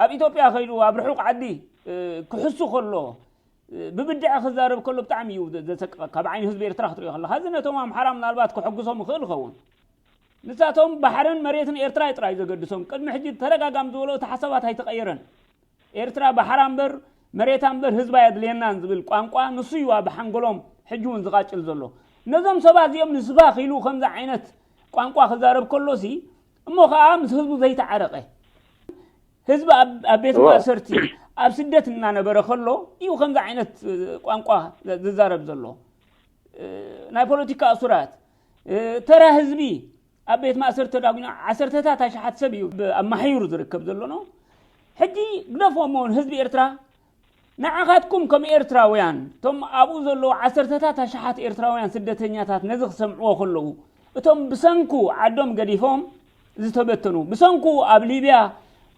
ኣብ ኢትዮጵያ ከይዱ ኣብ ርሑቕ ዓዲ እ፣ ክሕሱ ከሎ እ፣ ብብድዐ ክዛረብ ከሎ ብጣዕሚ እዩ ዘ- ዘሰቅቐካ። ብዓይኒ ህዝቢ ኤርትራ ክትሪኦ ከለካ እዚ ነቶም ኣምሓራ ምናልባት ከሐጉሶም ይኽእል ይኸውን። ንሳቶም ባሕርን መሬትን ኤርትራ እዩ ጥራይ ዘገድሶም። ቅድሚ ሕጂ ተደጋጋሚ ዝበሎ እቲ ሓሳባት ኣይተቐየረን። ኤርትራ ባሕራ እምበር መሬታ እምበር ህዝባ የድልየናን ዝብል ቋንቋ ንሱ እዩ ኣብ ሓንጎሎም ሕጂ እውን ዝቓጭል ዘሎ። ነዞም ሰባት እዚኦም ንስባኽ ኢሉ ከምዚ ዓይነት ቋንቋ ክዛረብ ከሎሲ፣ እሞ ኸዓ ምስ ህዝቡ ዘይተዓረቐ፣ ህዝቢ ኣብ ኣብ ቤት እወ። ማእሰርቲ ኣብ ስደት እናነበረ ከሎ እዩ ከምዚ ዓይነት እ፣ ቋንቋ ዘ- ዝዛረብ ዘሎ። እ፣ ናይ ፖለቲካ እሱራት፣ እ፣ ተራ ህዝቢ ኣብ ቤት ማእሰርቲ ተዳጒኑ፣ ዓሰርተታት ኣሽሓት ሰብ እዩ ብ- ኣማሒሩ ዝርከብ ዘሎ ነው። ሕጂ ግደፎ እሞ፣ ህዝቢ ኤርትራ፣ ንዓኻትኩም ከም ኤርትራውያን፣ እቶም ኣብኡ ዘለዉ ዓሰርተታት ኣሽሓት ኤርትራውያን ስደተኛታት ነዚ ክሰምዕዎ ከለዉ፣ እቶም ብሰንኩ ዓዶም ገዲፎም ዝተበተኑ፣ ብሰንኩ ኣብ ሊብያ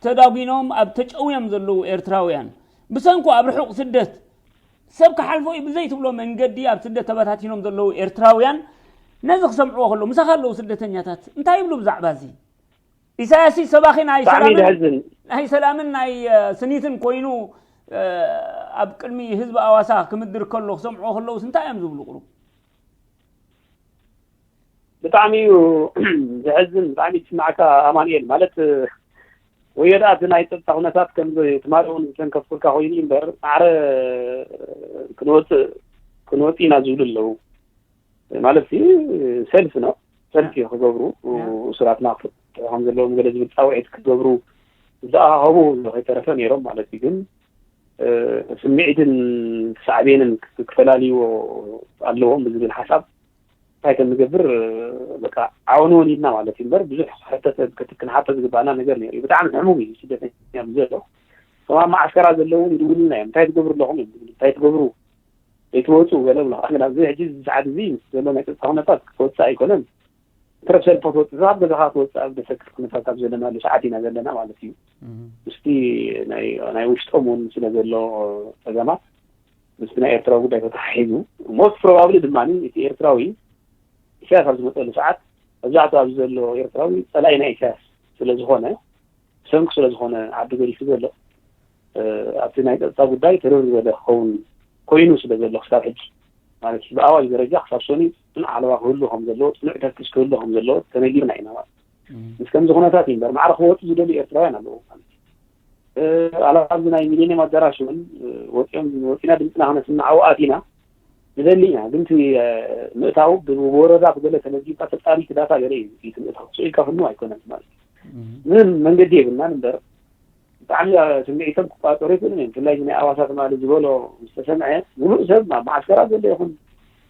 ተዳጒኖም ኣብ ተጨውዮም ዘለዉ ኤርትራውያን፣ ብሰንኩ ኣብ ርሑቕ ስደት ሰብ ክሓልፎ እዩ ብዘይትብሎ መንገዲ ኣብ ስደት ተበታቲኖም ዘለዉ ኤርትራውያን ነዚ ክሰምዕዎ ከለዉ፣ ምሳኻ ኣለዉ ስደተኛታት እንታይ ይብሉ ብዛዕባ እዚ? ኢሳያስ ሰባኺ ናይ ብጣዕሚ ሰላምን ዘሕዝን። ናይ ሰላምን ናይ እ፣ ስኒትን ኮይኑ እ፣ ኣብ ቅድሚ ህዝቢ ኣዋሳ ክምድር ከሎ ክሰምዕዎ ከለዉስ እንታይ እዮም ዝብሉ? ቁሩብ ብጣዕሚ እዩ ዘሕዝን። ብጣዕሚ ትስማዕካ ኣማኑኤል። ማለት ወዮ ደኣ እቲ ናይ ፀጥታ ኩነታት ከም ትማሊ እውን ዝተንከፍኩልካ ኮይኑ እዩ እምበር፣ ማዕረ ክንወፅእ ክንወፅእ ኢና ዝብሉ ኣለዉ። ማለት ሲ ሰልፍ ነው፣ ሰልፍ እዩ ክገብሩ፣ እሱራትና ክፍትሑ ከም ዘለዎም ገለ ዝብል ፃውዒት ክገብሩ ዝኣኻኸቡ ከይተረፈ ነይሮም ማለት እዩ። ግን ስምዒትን ሳዕቤንን ክፈላልይዎ ኣለዎም ብዝብል ሓሳብ እንታይ ከም ንገብር በቃ ዓወንወን ኢልና ማለት እዩ እምበር፣ ብዙሕ ክሕተት ክትክንሓቶ ዝግባእና ነገር ነይሩ እዩ። ብጣዕሚ ሕሙም እዩ ስደተኛ ዘሎ። እቶም ኣብ መዓስከራት ዘለዉ ይድውሉልና እዮም። እንታይ ትገብሩ ኣለኹም እዮም ዝብሉ። እንታይ ትገብሩ ዘይትወፁ ገለ ብሎ። ግን ኣብዚ ሕጂ እዚ ሰዓት እዚ ምስ ዘሎ ናይ ፀጥታ ኩነታት ክትወፅእ ኣይኮነን። ትረፍ ሰልፎ ትወፅእ፣ ኣብ ገዛኻ ትወፅእ ኣብ ደሰክል ኩነታት ኣብ ዘለናሉ ሰዓት ኢና ዘለና ማለት እዩ። ምስቲ ናይ ናይ ውሽጦም እውን ስለ ዘሎ ፀገማት ምስቲ ናይ ኤርትራዊ ጉዳይ ተተሓሒዙ፣ ሞስት ፕሮባብሊ ድማ እቲ ኤርትራዊ ኢሳያስ ኣብ ዝመፀሉ ሰዓት መብዛሕትኡ ኣብዚ ዘሎ ኤርትራዊ ፀላኢ ናይ ኢሳያስ ስለ ዝኾነ፣ ብሰንኩ ስለ ዝኾነ ዓዲ ገዲፉ ዘሎ፣ ኣብቲ ናይ ፀጥታ ጉዳይ ተረር ዝበለ ክኸውን ኮይኑ ስለ ዘሎ ክሳብ ሕጂ፣ ማለት ብኣዋጅ ደረጃ ክሳብ ሰኑይ ፅኑዕ ሓለዋ ክህሉ ከም ዘለዎ፣ ፅኑዕ ተፍትሽ ክህሉ ከም ዘለዎ ተነጊርና ኢና ማለት እዩ። ምስ ከምዚ ኩነታት እዩ እምበር ማዕረ ክወፁ ዝደልዩ ኤርትራውያን ኣለዉ ማለት እዩ። ኣላ ኣብዚ ናይ ሚሌኒየም ኣዳራሽ እውን ወፂኦም ወፂና ድምፅና ክነስምዕ ኣብኡ ኣቲና ንደሊ ኢና። ግን እቲ ምእታው ብወረዳ ብገለ ተመዝጊብካ ተፃሪቲ ዳታ ገለ እዩ። እቲ ምእታው ስቕ ኢልካ ክህሉ ኣይኮነን ማለት እዩ። ምንም መንገዲ የብልናን እምበር ብጣዕሚ ስምዒቶም ክቋፀሩ ይኽእሉ እዮም። ብፍላይ እዚ ናይ ኣዋሳ ትማሊ ዝበሎ ምስ ተሰምዐ፣ ሙሉእ ሰብ ኣብ መዓስከራት ዘሎ ይኹን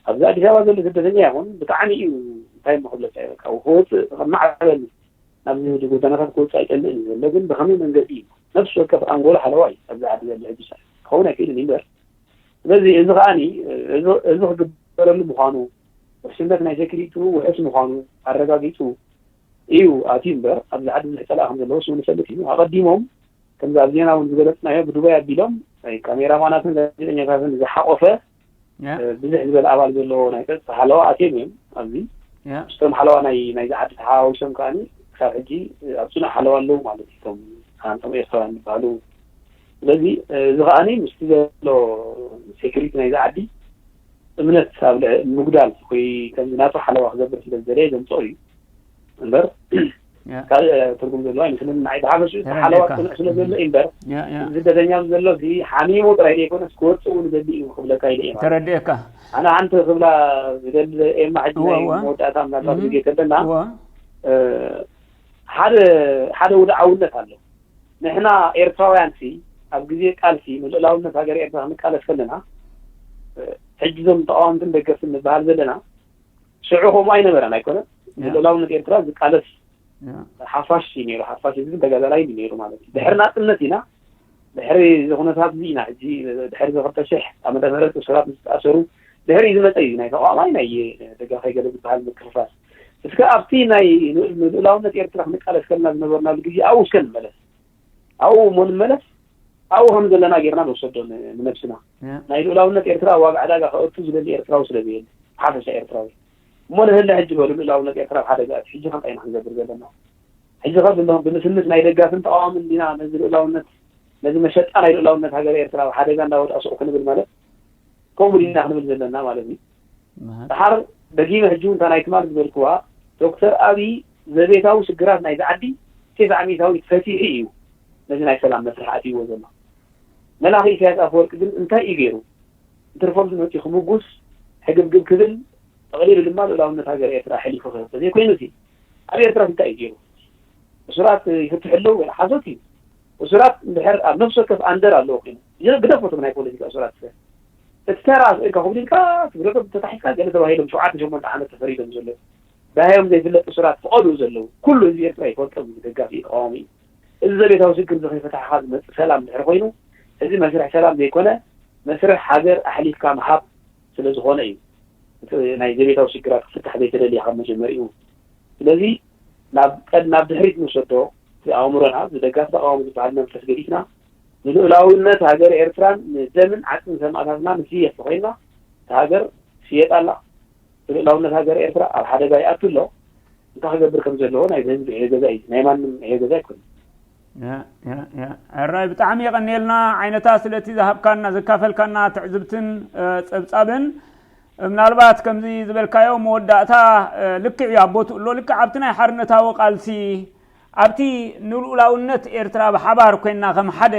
ኣብዚ ኣዲስ ኣበባ ዘሎ ስደተኛ ይኹን ብጣዕሚ እዩ፣ እንታይ እሞ ክብለካ እዩ፣ በቃ ክወፅእ ከም ማዕበል ናብዚ ጎደናታት ክወፅእ ኣይፀልእን እዩ ዘሎ። ግን ብኸመይ መንገዲ እዩ? ነፍሲ ወከፍ ኣንጎሎ ሓለዋ እዩ ኣብዚ ዓዲ ዘሎ ሕጂ ሰዓት። ክኸውን ኣይክእልን እዩ እምበር። ስለዚ እዚ ከዓኒ እዚ ክግበረሉ ምዃኑ ውሕስነት ናይ ሴኩሪቲኡ ውሑስ ምዃኑ ኣረጋጊፁ እዩ ኣትዩ እምበር ኣብዚ ዓዲ ብዙሕ ፀላኢ ከም ዘለዎ ስሙ ንፈልጥ እዩ። ኣቐዲሞም ከምዚ ኣብ ዜና እውን ዝገለፅናዮ ብዱባይ ኣቢሎም ናይ ካሜራማናትን ጋዜጠኛታትን ዝሓቆፈ ብዙሕ ዝበለ ኣባል ዘለዎ ናይ ፀጥታ ሓለዋ ኣትዮም እዮም ኣብዚ። ምስቶም ሓለዋ ናይ ናይዚ ዓዲ ተሓዋዊሶም ከዓኒ ክሳብ ሕጂ ኣብ ፅኑዕ ሓለዋ ኣለዉ ማለት እዩ እቶም ኣንቶም ኤርትራውያን ዝበሃሉ። ስለዚ እዚ ከዓኒ ምስቲ ዘሎ ሴኩሪቲ ናይዚ ዓዲ እምነት ኣብ ልዕ ምጉዳል ወይ ከምዚ ናቱ ሓለዋ ክገብር ስለ ዝደለየ ዘምፅኦ እዩ እምበር ካልእ ትርጉም ዘለዎ ኣይመስለኒ። ንዓይ ብሓፈሽኡ እቲ ሓለዋ ፅኑዕ ስለ ዘሎ እዩ እምበር ስደተኛ ዘሎ እዚ ሓሚሙ ጥራይ ዘይኮነስ ክወፅእ እውን ዘድሊ እዩ ክብለካ ኢለ እየ ማለት እዩ። ተረዲኤካ። ኣነ ሓንቲ ክብላ ዝደሊ ኤማ ሕጂ ናይ መወዳእታ ምናልባት ግዜ ከለና ሓደ ሓደ ውድዓውነት ኣሎ። ንሕና ኤርትራውያን ሲ ኣብ ግዜ ቃልሲ ንልኡላውነት ሃገር ኤርትራ ክንቃለስ ከለና ሕጂ እዞም ተቃወምትን ደገፍትን ንበሃል ዘለና ሽዑ ከምኡ ኣይነበረን ኣይኮነን። ንልኡላውነት ኤርትራ ዝቃለስ ሓፋሽ እዩ ነይሩ። ሓፋሽ ህዝብን ተጋዳላይ እዩ ነይሩ ማለት እዩ። ድሕሪ ናጽነት ኢና ድሕሪ እዚ ኩነታት እዚ ኢና ሕጂ ድሕሪ እዚ ክልተ ሽሕ ዓመተ ምህረት እሱራት ምስ ተኣሰሩ ድሕሪ ዝመፀ እዩ ናይ ተቃዋማይ ናይ ደጋፋይ ገለ ዝበሃል ምክፍፋል። እስከ ኣብቲ ናይ ንልኡላውነት ኤርትራ ክንቃለስ ከለና ዝነበርናሉ ግዜ ኣብኡ እስከ ንመለስ። ኣብኡ እሞ ንመለስ ኣብኡ ከም ዘለና ጌርና ንወሰዶ ንነብስና። ናይ ልኡላውነት ኤርትራ ኣብ ዋጋ ዕዳጋ ከእቱ ዝደሊ ኤርትራዊ ስለ ዘየለ ሓፈሻ ኤርትራዊ እሞ ንህለ ሕጂ በሉ ልኡላውነት ኤርትራ ኣብ ሓደጋ እዩ። ሕጂ ከ እንታይ ኢና ክንገብር ዘለና? ሕጂ ከ ብመስንት ናይ ደጋፍን ተቃዋምን ዲና ነዚ ልኡላውነት ነዚ መሸጣ ናይ ልኡላውነት ሃገር ኤርትራ ኣብ ሓደጋ እንዳወድኣ ስቕ ክንብል ማለት ከምኡ ዲና ክንብል ዘለና ማለት እዩ። ድሓር ደጊመ ሕጂ እውን እታ ናይ ትማል ዝበልክዋ ዶክተር ኣብይ ዘቤታዊ ሽግራት ናይዚ ዓዲ ሴፍ ዓሚታዊ ፈቲሑ እዩ ነዚ ናይ ሰላም መስርሕ ኣትይዎ ዘሎ። መላኺ ኢሳያስ ኣፈወርቂ ግን እንታይ እዩ ገይሩ? እንትርፎም ዝመፅኡ ክምጉስ ሕግብግብ ክብል ተቐሊሉ ድማ ልኡላውነት ሃገር ኤርትራ ኣሕሊፉ ክህብ ተዘይኮይኑ፣ እቲ ኣብ ኤርትራ እንታይ እዩ ገይሩ? እሱራት ይፍትሑ ኣለዉ ወይ ሓሶት እዩ። እሱራት እንድሕር ኣብ ነፍሲ ወከፍ ኣንደር ኣለዎ ኮይኑ፣ ግደፎ እቶም ናይ ፖለቲካ እሱራት፣ እቲ ተራ ስእልካ ክብሉ ኢልካ ትብረቶም ተታሒዝካ ገለ ተባሂሎም ሸውዓተ ሸሞንተ ዓመት ተፈሪዶም ዘለዉ፣ ዳሃዮም ዘይፍለጥ እሱራት ፍቐዱ ዘለዉ፣ ኩሉ ህዝቢ ኤርትራ ይፈልጦም፣ ደጋፊ እዩ፣ ተቃዋሚ እዩ። እዚ ዘቤታዊ ሽግር እዚ ከይፈታሕኻ ዝመጽእ ሰላም እንድሕር ኮይኑ፣ እዚ መስርሕ ሰላም ዘይኮነ፣ መስርሕ ሃገር ኣሕሊፍካ ምሃብ ስለ ዝኾነ እዩ። እቲ ናይ ዘቤታዊ ሽግራት ክፍታሕ ዘይተደልየ ካብ መጀመሪኡ። ስለዚ ናብ ቀድ-፣ ናብ ድሕሪት ንውሰዶ፣ እቲ ኣእምሮና፣ እዚ ደጋፊ ተቃዋሚ ዝበሃል መንፈስ ገዲፍና፣ ንልኡላውነት ሃገር ኤርትራን ንደምን ዓጽምን ሰማእታትና ንስየፍ ተኾይንና፣ እታ ሃገር ትሽየጥ ኣላ። ልኡላውነት ሃገር ኤርትራ ኣብ ሓደጋ ይኣቱ ኣሎ። እንታይ ክገብር ከም ዘለዎ ናይ ህዝቢ ዕዮ ገዛ እዩ፣ ናይ ማንም ዕዮ ገዛ ኣይኮነን። ያ፣ ያ፣ ያ። ሕራይ ብጣዕሚ የቐንየልና ዓይነታ ስለቲ ዝሃብካና፣ ዘካፈልካና ትዕዝብትን፣ እ፣ ጸብጻብን። ምናልባት ከምዚ ዝበልካዮ መወዳእታ፣ እ፣ ልክዕ እዩ ኣብ ቦትኡ ኣሎ። ልክዕ ኣብቲ ናይ ሓርነታዊ ቃልሲ፣ ኣብቲ ንልኡላውነት ኤርትራ ብሓባር ኮይንና ከም ሓደ፣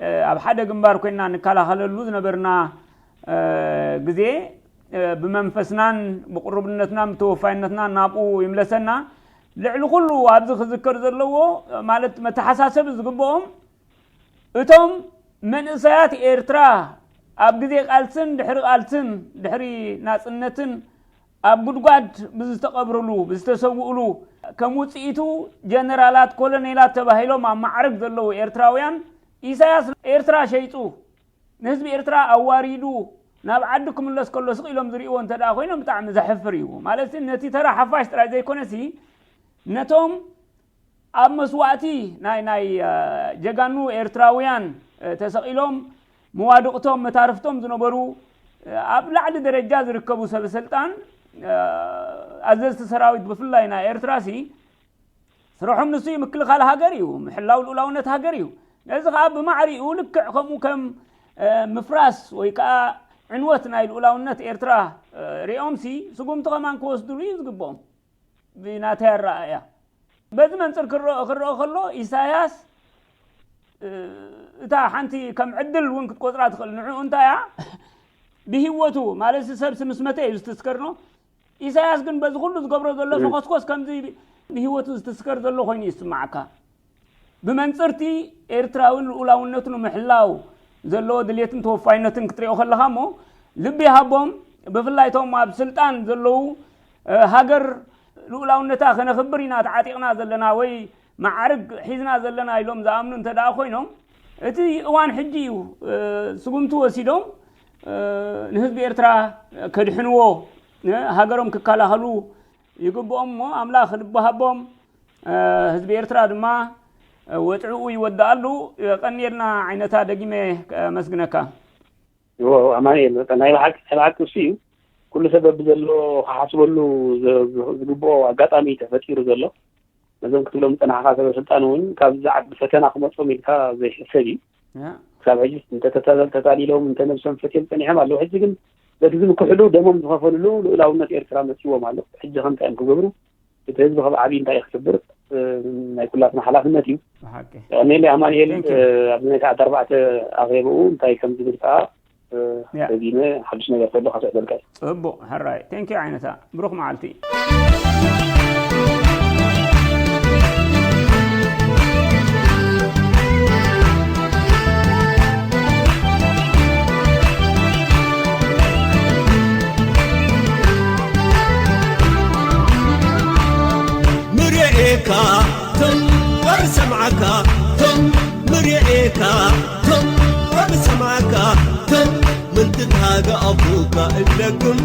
እ፣ ኣብ ሓደ ግንባር ኮይንና ንከላኸለሉ ዝነበርና፣ እ፣ ግዜ፣ እ፣ ብመንፈስናን ብቅሩብነትናን ብተወፋይነትናን ናብኡ ይምለሰና። ልዕሊ ኩሉ ኣብዚ ክዝከር ዘለዎ፣ ማለት መተሓሳሰቢ ዝግብኦም፣ እቶም መንእሰያት ኤርትራ ኣብ ግዜ ቃልስን ድሕሪ ቃልስን፣ ድሕሪ ናጽነትን ኣብ ጉድጓድ ብዝተቐብርሉ፣ ብዝተሰውእሉ፣ ከም ውጽኢቱ ጀነራላት፣ ኮሎኔላት ተባሂሎም ኣብ ማዕረግ ዘለዉ ኤርትራውያን፣ ኢሳያስ ኤርትራ ሸይጡ፣ ንህዝቢ ኤርትራ ኣዋሪዱ ናብ ዓዱ ክምለስ ከሎ ስቕ ኢሎም ዝርእይዎ እንተ ደኣ ኮይኖም ብጣዕሚ ዘሕፍር እዩ። ማለት ነቲ ተራ ሓፋሽ ጥራይ ዘይኮነሲ፣ ነቶም ኣብ መስዋእቲ ናይ፣ ናይ፣ እ፣ ጀጋኑ ኤርትራውያን፣ እ፣ ተሰቒሎም መዋድቕቶም፣ መታርፍቶም ዝነበሩ፣ እ፣ ኣብ ላዕሊ ደረጃ ዝርከቡ ሰብ ስልጣን፣ እ፣ ኣዘዝቲ ሰራዊት ብፍላይ ናይ ኤርትራሲ ስርሖም ንሱ እዩ፣ ምክልኻል ሃገር እዩ፣ ምሕላው ልኡላውነት ሃገር እዩ። ነዚ ኸኣ ብማዕሪኡ ልክዕ ከምኡ ከም፣ እ፣ ምፍራስ ወይ ከኣ ዕንወት ናይ ልኡላውነት ኤርትራ፣ እ፣ ሪኦምሲ ስጉምቲ ከማን ክወስዱሉ እዩ ዝግብኦም። ብናተይ ኣረኣእያ። በዚ መንጽር ክረኦ፣ ክረኦ ከሎ ኢሳያስ፣ እ፣ እታ ሓንቲ ከም ዕድል እውን ክትቆጽራ ትኽእል። ንዕኡ እንታይ እያ? ብህይወቱ፣ ማለት ሰብሲ ምስ መተ እዩ ዝትስከር ነው። ኢሳያስ ግን በዚ ኩሉ ዝገብሮ ዘሎ እም። ፈኾስኮስ ከምዚ ብህይወቱ ዝትስከር ዘሎ ኮይኑ ይስምዓካ። ብመንጽርቲ ኤርትራዊ ልኡላውነቱ ንምሕላው ዘለዎ ድሌትን ተወፋይነትን ክትሪኦ ከለኻ እሞ ልቢ ይሃቦም። ብፍላይ እቶም ኣብ ስልጣን ዘለዉ፣ እ፣ ሃገር ልኡላውነታ ከነኽብር ኢና ተዓጢቕና ዘለና ወይ መዓርግ ሒዝና ዘለና ኢሎም ዝኣምኑ እንተ ደኣ ኮይኖም፣ እቲ እዋን ሕጂ እዩ። እ፣ ስጉምቲ ወሲዶም፣ እ፣ ንህዝቢ ኤርትራ ከድሕንዎ፣ እ፣ ሃገሮም ክከላኸሉ ይግብኦም እሞ ኣምላኽ ልቢ ሃቦም። እ፣ ህዝቢ ኤርትራ ድማ፣ እ፣ ወጽዕኡ ይወድኣሉ። የቐንየልና ዓይነታ፣ ደጊመ ከመስግነካ። እዎ፣ ኣማኑኤል፣ በቃ ናይ ብሓቂ፣ ናይ ብሓቂ እሱ እዩ። ኩሉ ሰብ በብዘለዎ ክሓስበሉ ዝ-፣ ዝ-፣ ዝግብኦ ኣጋጣሚ ተፈጢሩ ዘሎ። ነዞም ክትብሎም ዝጸናሕካ ሰበ ስልጣን እውን ካብዚ ዝዓቢ ፈተና ክመጾም ኢልካ ዘይሕሰብ እዩ። ያ። ክሳብ ሕጂ እንተ ተታለል-፣ ተታሊሎም፣ እንተ ነብሶም ፈትዮም ጸኒሖም ኣለዉ። ሕጂ ግን በቲ ዝምክሕሉ፣ ደሞም ዝኸፈልሉ ልኡላውነት ኤርትራ መጺዎም ኣሎ። ሕጂ ከ እንታይ እዮም ክገብሩ? እቲ ህዝቢ ከም ዓብዪ እንታይ ክገብር፣ እ፣ ናይ ኩላትና ሓላፍነት እዩ። ብሓቂ። ቀኒለ ኣማኑኤል፣ Thank you። እ፣ ኣብዚ ናይ ሰዓት ኣርባዕተ ኣኼባኡ እንታይ ከም ዝብል ከኣ፣ እ፣ ያ። ደጊመ ሓድሽ ነገር ከሎ ከስዕበልካ እየ። ጽቡቕ፣ ሕራይ። Thank you ዓይነታ። ብሩኽ መዓልቲ። ምርኤካ ቶም ወር ሰምዓካ ቶም ምርኤካ ቶም ወር ሰምዓካ ቶም ምንትታገ ኣፉካ እለግም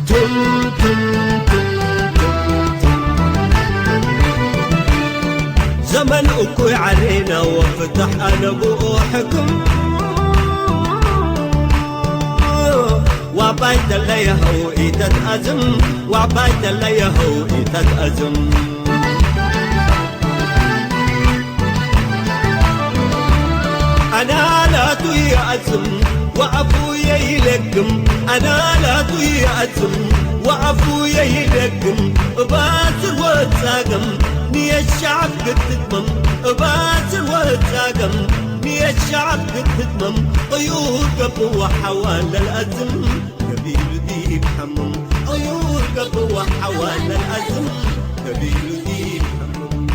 ቱም ቱም ቱም ቱም ቱም ዘመን እኩይ ዓሌና ወፍታሕ ኣነ ብኡ ሕክም ዋባይ ተለየኸው ኢተትኣዝም ዋባይ ተለየኸው ኢተትኣዝም ኣናላቱ ይኣዝም ወኣፉ የይለግም ኣናላቱ ይኣዝም ወኣፉ የይለግም እባዝር ወጻገም ንየሻዕብ ክትትመም እባዝር ወጻገም ንየሻዕብ ክትትመም عيون قبو حوالى الأزم، قبيل ديب حمم. عيون قبو حوالى الأزم، قبيل ديب حمم.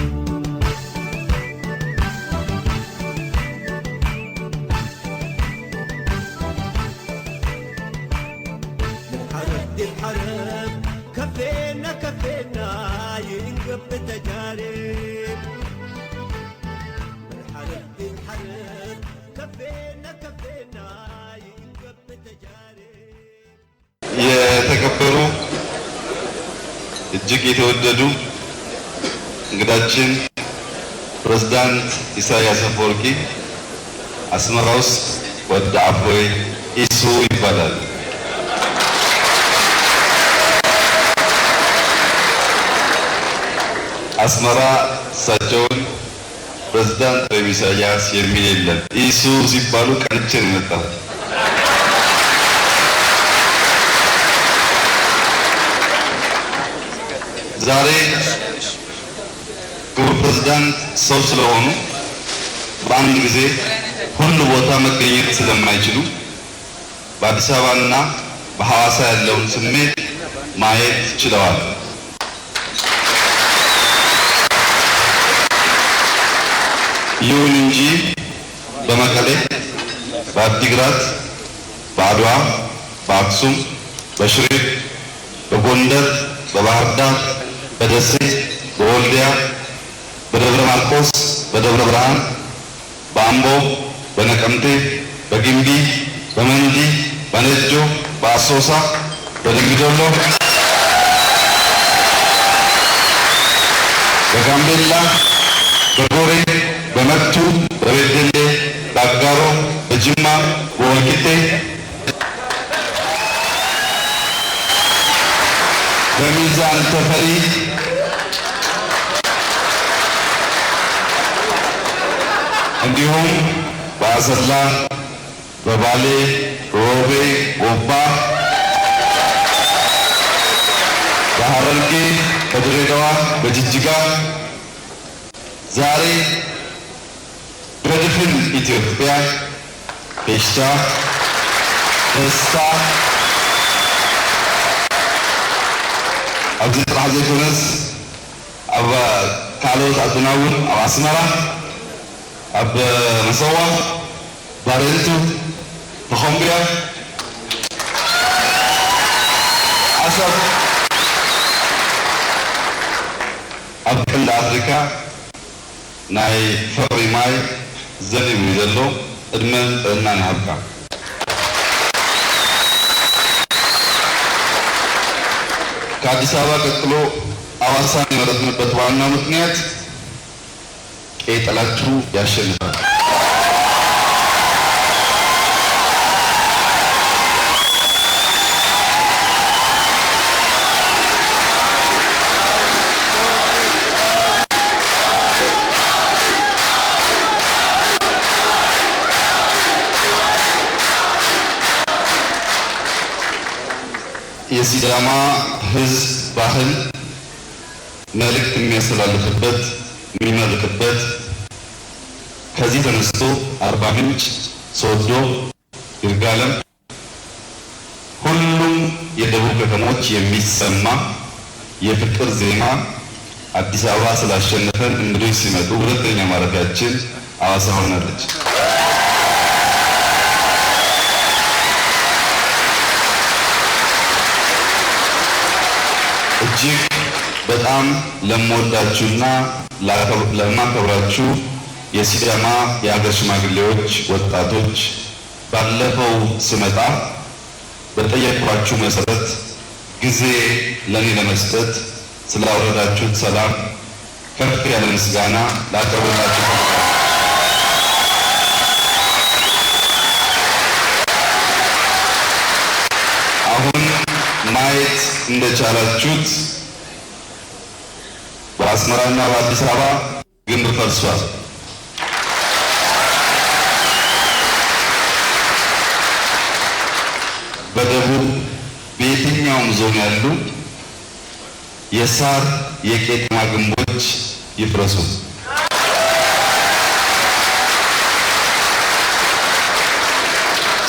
من حرب دي الحرب، كفينا، كفينا، ينقب تجارب. من حرب دي الحرب، كفينا، كفينا، ينقب تجارب. የተከበሩ እጅግ የተወደዱ እንግዳችን ፕሬዝዳንት ኢሳያስ አፈወርቂ አስመራ ውስጥ ወደ አፎይ ኢሱ ይባላል። አስመራ እሳቸውን ፕሬዝዳንት ወይም ኢሳያስ የሚል የለም። ኢሱ ሲባሉ ቀንቼ ነው የመጣሁት። ዛሬ ክቡር ፕሬዝዳንት ሰው ስለሆኑ በአንድ ጊዜ ሁሉ ቦታ መገኘት ስለማይችሉ በአዲስ አበባና በሐዋሳ ያለውን ስሜት ማየት ችለዋል። ይሁን እንጂ በመቀሌ፣ በአዲግራት፣ በአድዋ፣ በአክሱም፣ በሽሬ፣ በጎንደር፣ በባህር ዳር፣ በደሴ፣ በወልዲያ፣ በደብረ ማርቆስ፣ በደብረ ብርሃን፣ በአምቦ፣ በነቀምቴ፣ በጊምቢ፣ በመንዲ፣ በነጆ፣ በአሶሳ፣ በደምቢ ዶሎ፣ በጋምቤላ፣ በጎሬ፣ በመቱ፣ በቤደሌ፣ በአጋሮ፣ በጅማ፣ በወልቂጤ፣ በሚዛን ተፈሪ እንዲሁም በአሰላ፣ በባሌ፣ ሮቤ፣ ጎባ፣ በሐረርጌ፣ በድሬዳዋ፣ በጅጅጋ ዛሬ በድፍን ኢትዮጵያ ፌሽታ፣ ደስታ ኣብዚ ጥራሕ ዘይኮነስ ኣብ ካልኦት ዓድና እውን ኣብ ኣስመራ፣ ኣብ መሰዋ፣ ባሬንቱ፣ ኮሎምቢያ፣ ዓሰብ፣ ኣብ ቀንዲ ኣፍሪካ ናይ ፍቕሪ ማይ ዘሊሉ እዩ ዘሎ። ዕድመን ጥዕናን ይሃብካ። ከአዲስ አበባ ቀጥሎ አዋሳን የመረጥንበት ዋናው ምክንያት ቄጠላችሁ ያሸንፋል። የሲዳማ ህዝብ ባህል መልእክት የሚያስተላልፍበት፣ የሚመርቅበት፣ ከዚህ ተነስቶ አርባ ምንጭ፣ ሶዶ፣ ይርጋለም፣ ሁሉም የደቡብ ከተሞች የሚሰማ የፍቅር ዜማ አዲስ አበባ ስላሸነፈን እንግዶች ሲመጡ ሁለተኛ ማረፊያችን ሐዋሳ ሆናለች። እጅግ በጣም ለምወዳችሁና ላከብ-፣ ለማከብራችሁ የሲዳማ የሀገር ሽማግሌዎች፣ ወጣቶች፣ ባለፈው ስመጣ በጠየቅኳችሁ መሰረት ጊዜ ለኔ ለመስጠት ስላወረዳችሁት ሰላም ከፍ ያለ ምስጋና ላቀርብላችሁ እፈልጋለሁ። አሁን ማየት እንደቻላችሁት በአስመራና በአዲስ አበባ ግንብ ፈርሷል። በደቡብ በየትኛውም ዞን ያሉ የሳር የቄጠማ ግንቦች ይፍረሱ።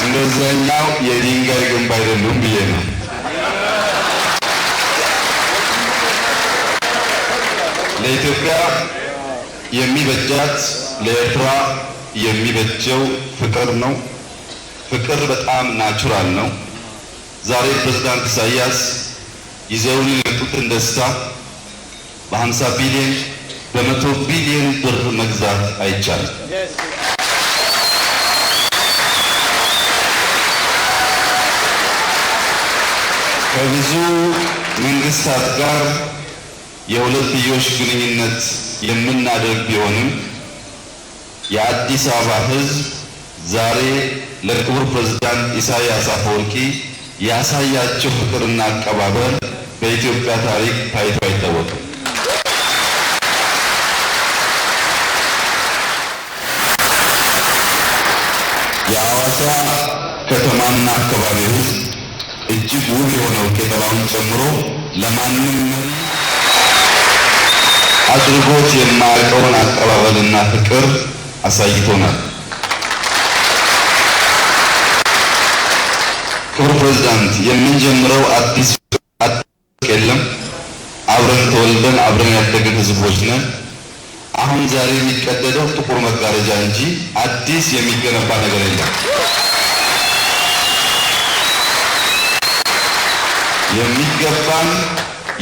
እንደዛኛው የድንጋይ ግንብ አይደሉም ብዬ ነው። ለኢትዮጵያ የሚበጃት፣ ለኤርትራ የሚበጀው ፍቅር ነው። ፍቅር በጣም ናቹራል ነው። ዛሬ ፕሬዝዳንት ኢሳያስ ይዘውልን የመጡትን ደስታ በ50 ቢሊዮን፣ በ100 ቢሊዮን ብር መግዛት አይቻልም። ከብዙ መንግስታት ጋር የሁለትዮሽ ግንኙነት የምናደርግ ቢሆንም፣ የአዲስ አበባ ህዝብ ዛሬ ለክቡር ፕሬዝዳንት ኢሳያስ አፈወርቂ ያሳያቸው ፍቅርና አቀባበል በኢትዮጵያ ታሪክ ታይቶ አይታወቅም። የሐዋሳ ከተማና አካባቢው ህዝብ እጅግ ውብ የሆነው ቄጠማውን ጨምሮ ለማንም መሪ አድርጎት የማያውቀውን አቀባበልና ፍቅር አሳይቶናል። ክቡር ፕሬዝዳንት፣ የምንጀምረው አዲስ የለም። አብረን ተወልደን አብረን ያደግን ህዝቦች ነን። አሁን ዛሬ የሚቀደደው ጥቁር መጋረጃ እንጂ አዲስ የሚገነባ ነገር የለም። የሚገባን፣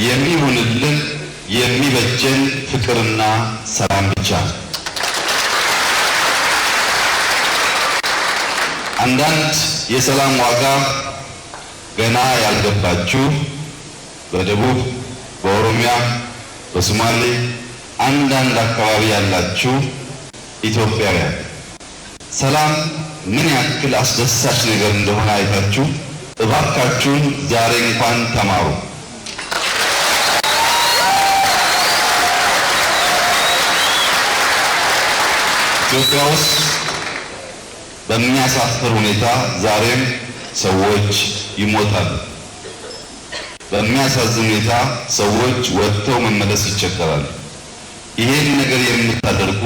የሚሆንልን፣ የሚበጀን ፍቅርና ሰላም ብቻ ነው። አንዳንድ የሰላም ዋጋ ገና ያልገባችሁ፣ በደቡብ፣ በኦሮሚያ፣ በሶማሌ አንዳንድ አካባቢ ያላችሁ ኢትዮጵያውያን፣ ሰላም ምን ያክል አስደሳች ነገር እንደሆነ አይታችሁ እባካችሁን ዛሬ እንኳን ተማሩ። ኢትዮጵያ ውስጥ በሚያሳፍር ሁኔታ ዛሬም ሰዎች ይሞታሉ። በሚያሳዝን ሁኔታ ሰዎች ወጥተው መመለስ ይቸገራሉ። ይሄን ነገር የምታደርጉ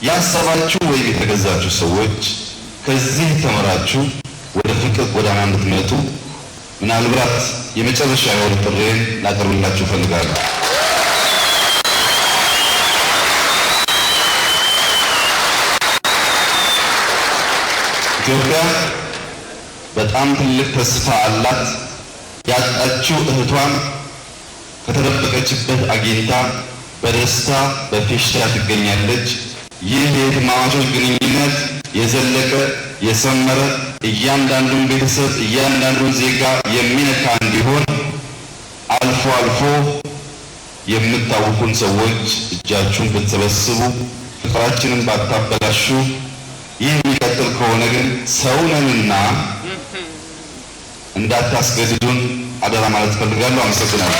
ያሰባችሁ ወይም የተገዛችሁ ሰዎች፣ ከዚህ ተምራችሁ ወደ ፍቅር ጎዳና እንድትመጡ ምናልባት የመጨረሻ የሆነ ጥሪዬን ላቀርብላችሁ እፈልጋለሁ። ኢትዮጵያ በጣም ትልቅ ተስፋ አላት። ያጣችው እህቷን ከተደበቀችበት አግኝታ በደስታ በፌሽታ ትገኛለች። ይህ የእህትማማቾች ግንኙነት የዘለቀ፣ የሰመረ፣ እያንዳንዱን ቤተሰብ፣ እያንዳንዱን ዜጋ የሚነካ እንዲሆን አልፎ አልፎ የምታውቁን ሰዎች እጃችሁን ብትሰበስቡ፣ ፍቅራችንን ባታበላሹ፣ ይህ የሚቀጥል ከሆነ ግን ሰው ነንና እንዳታስገድዱን አደራ ማለት እፈልጋለሁ። አመሰግናለሁ።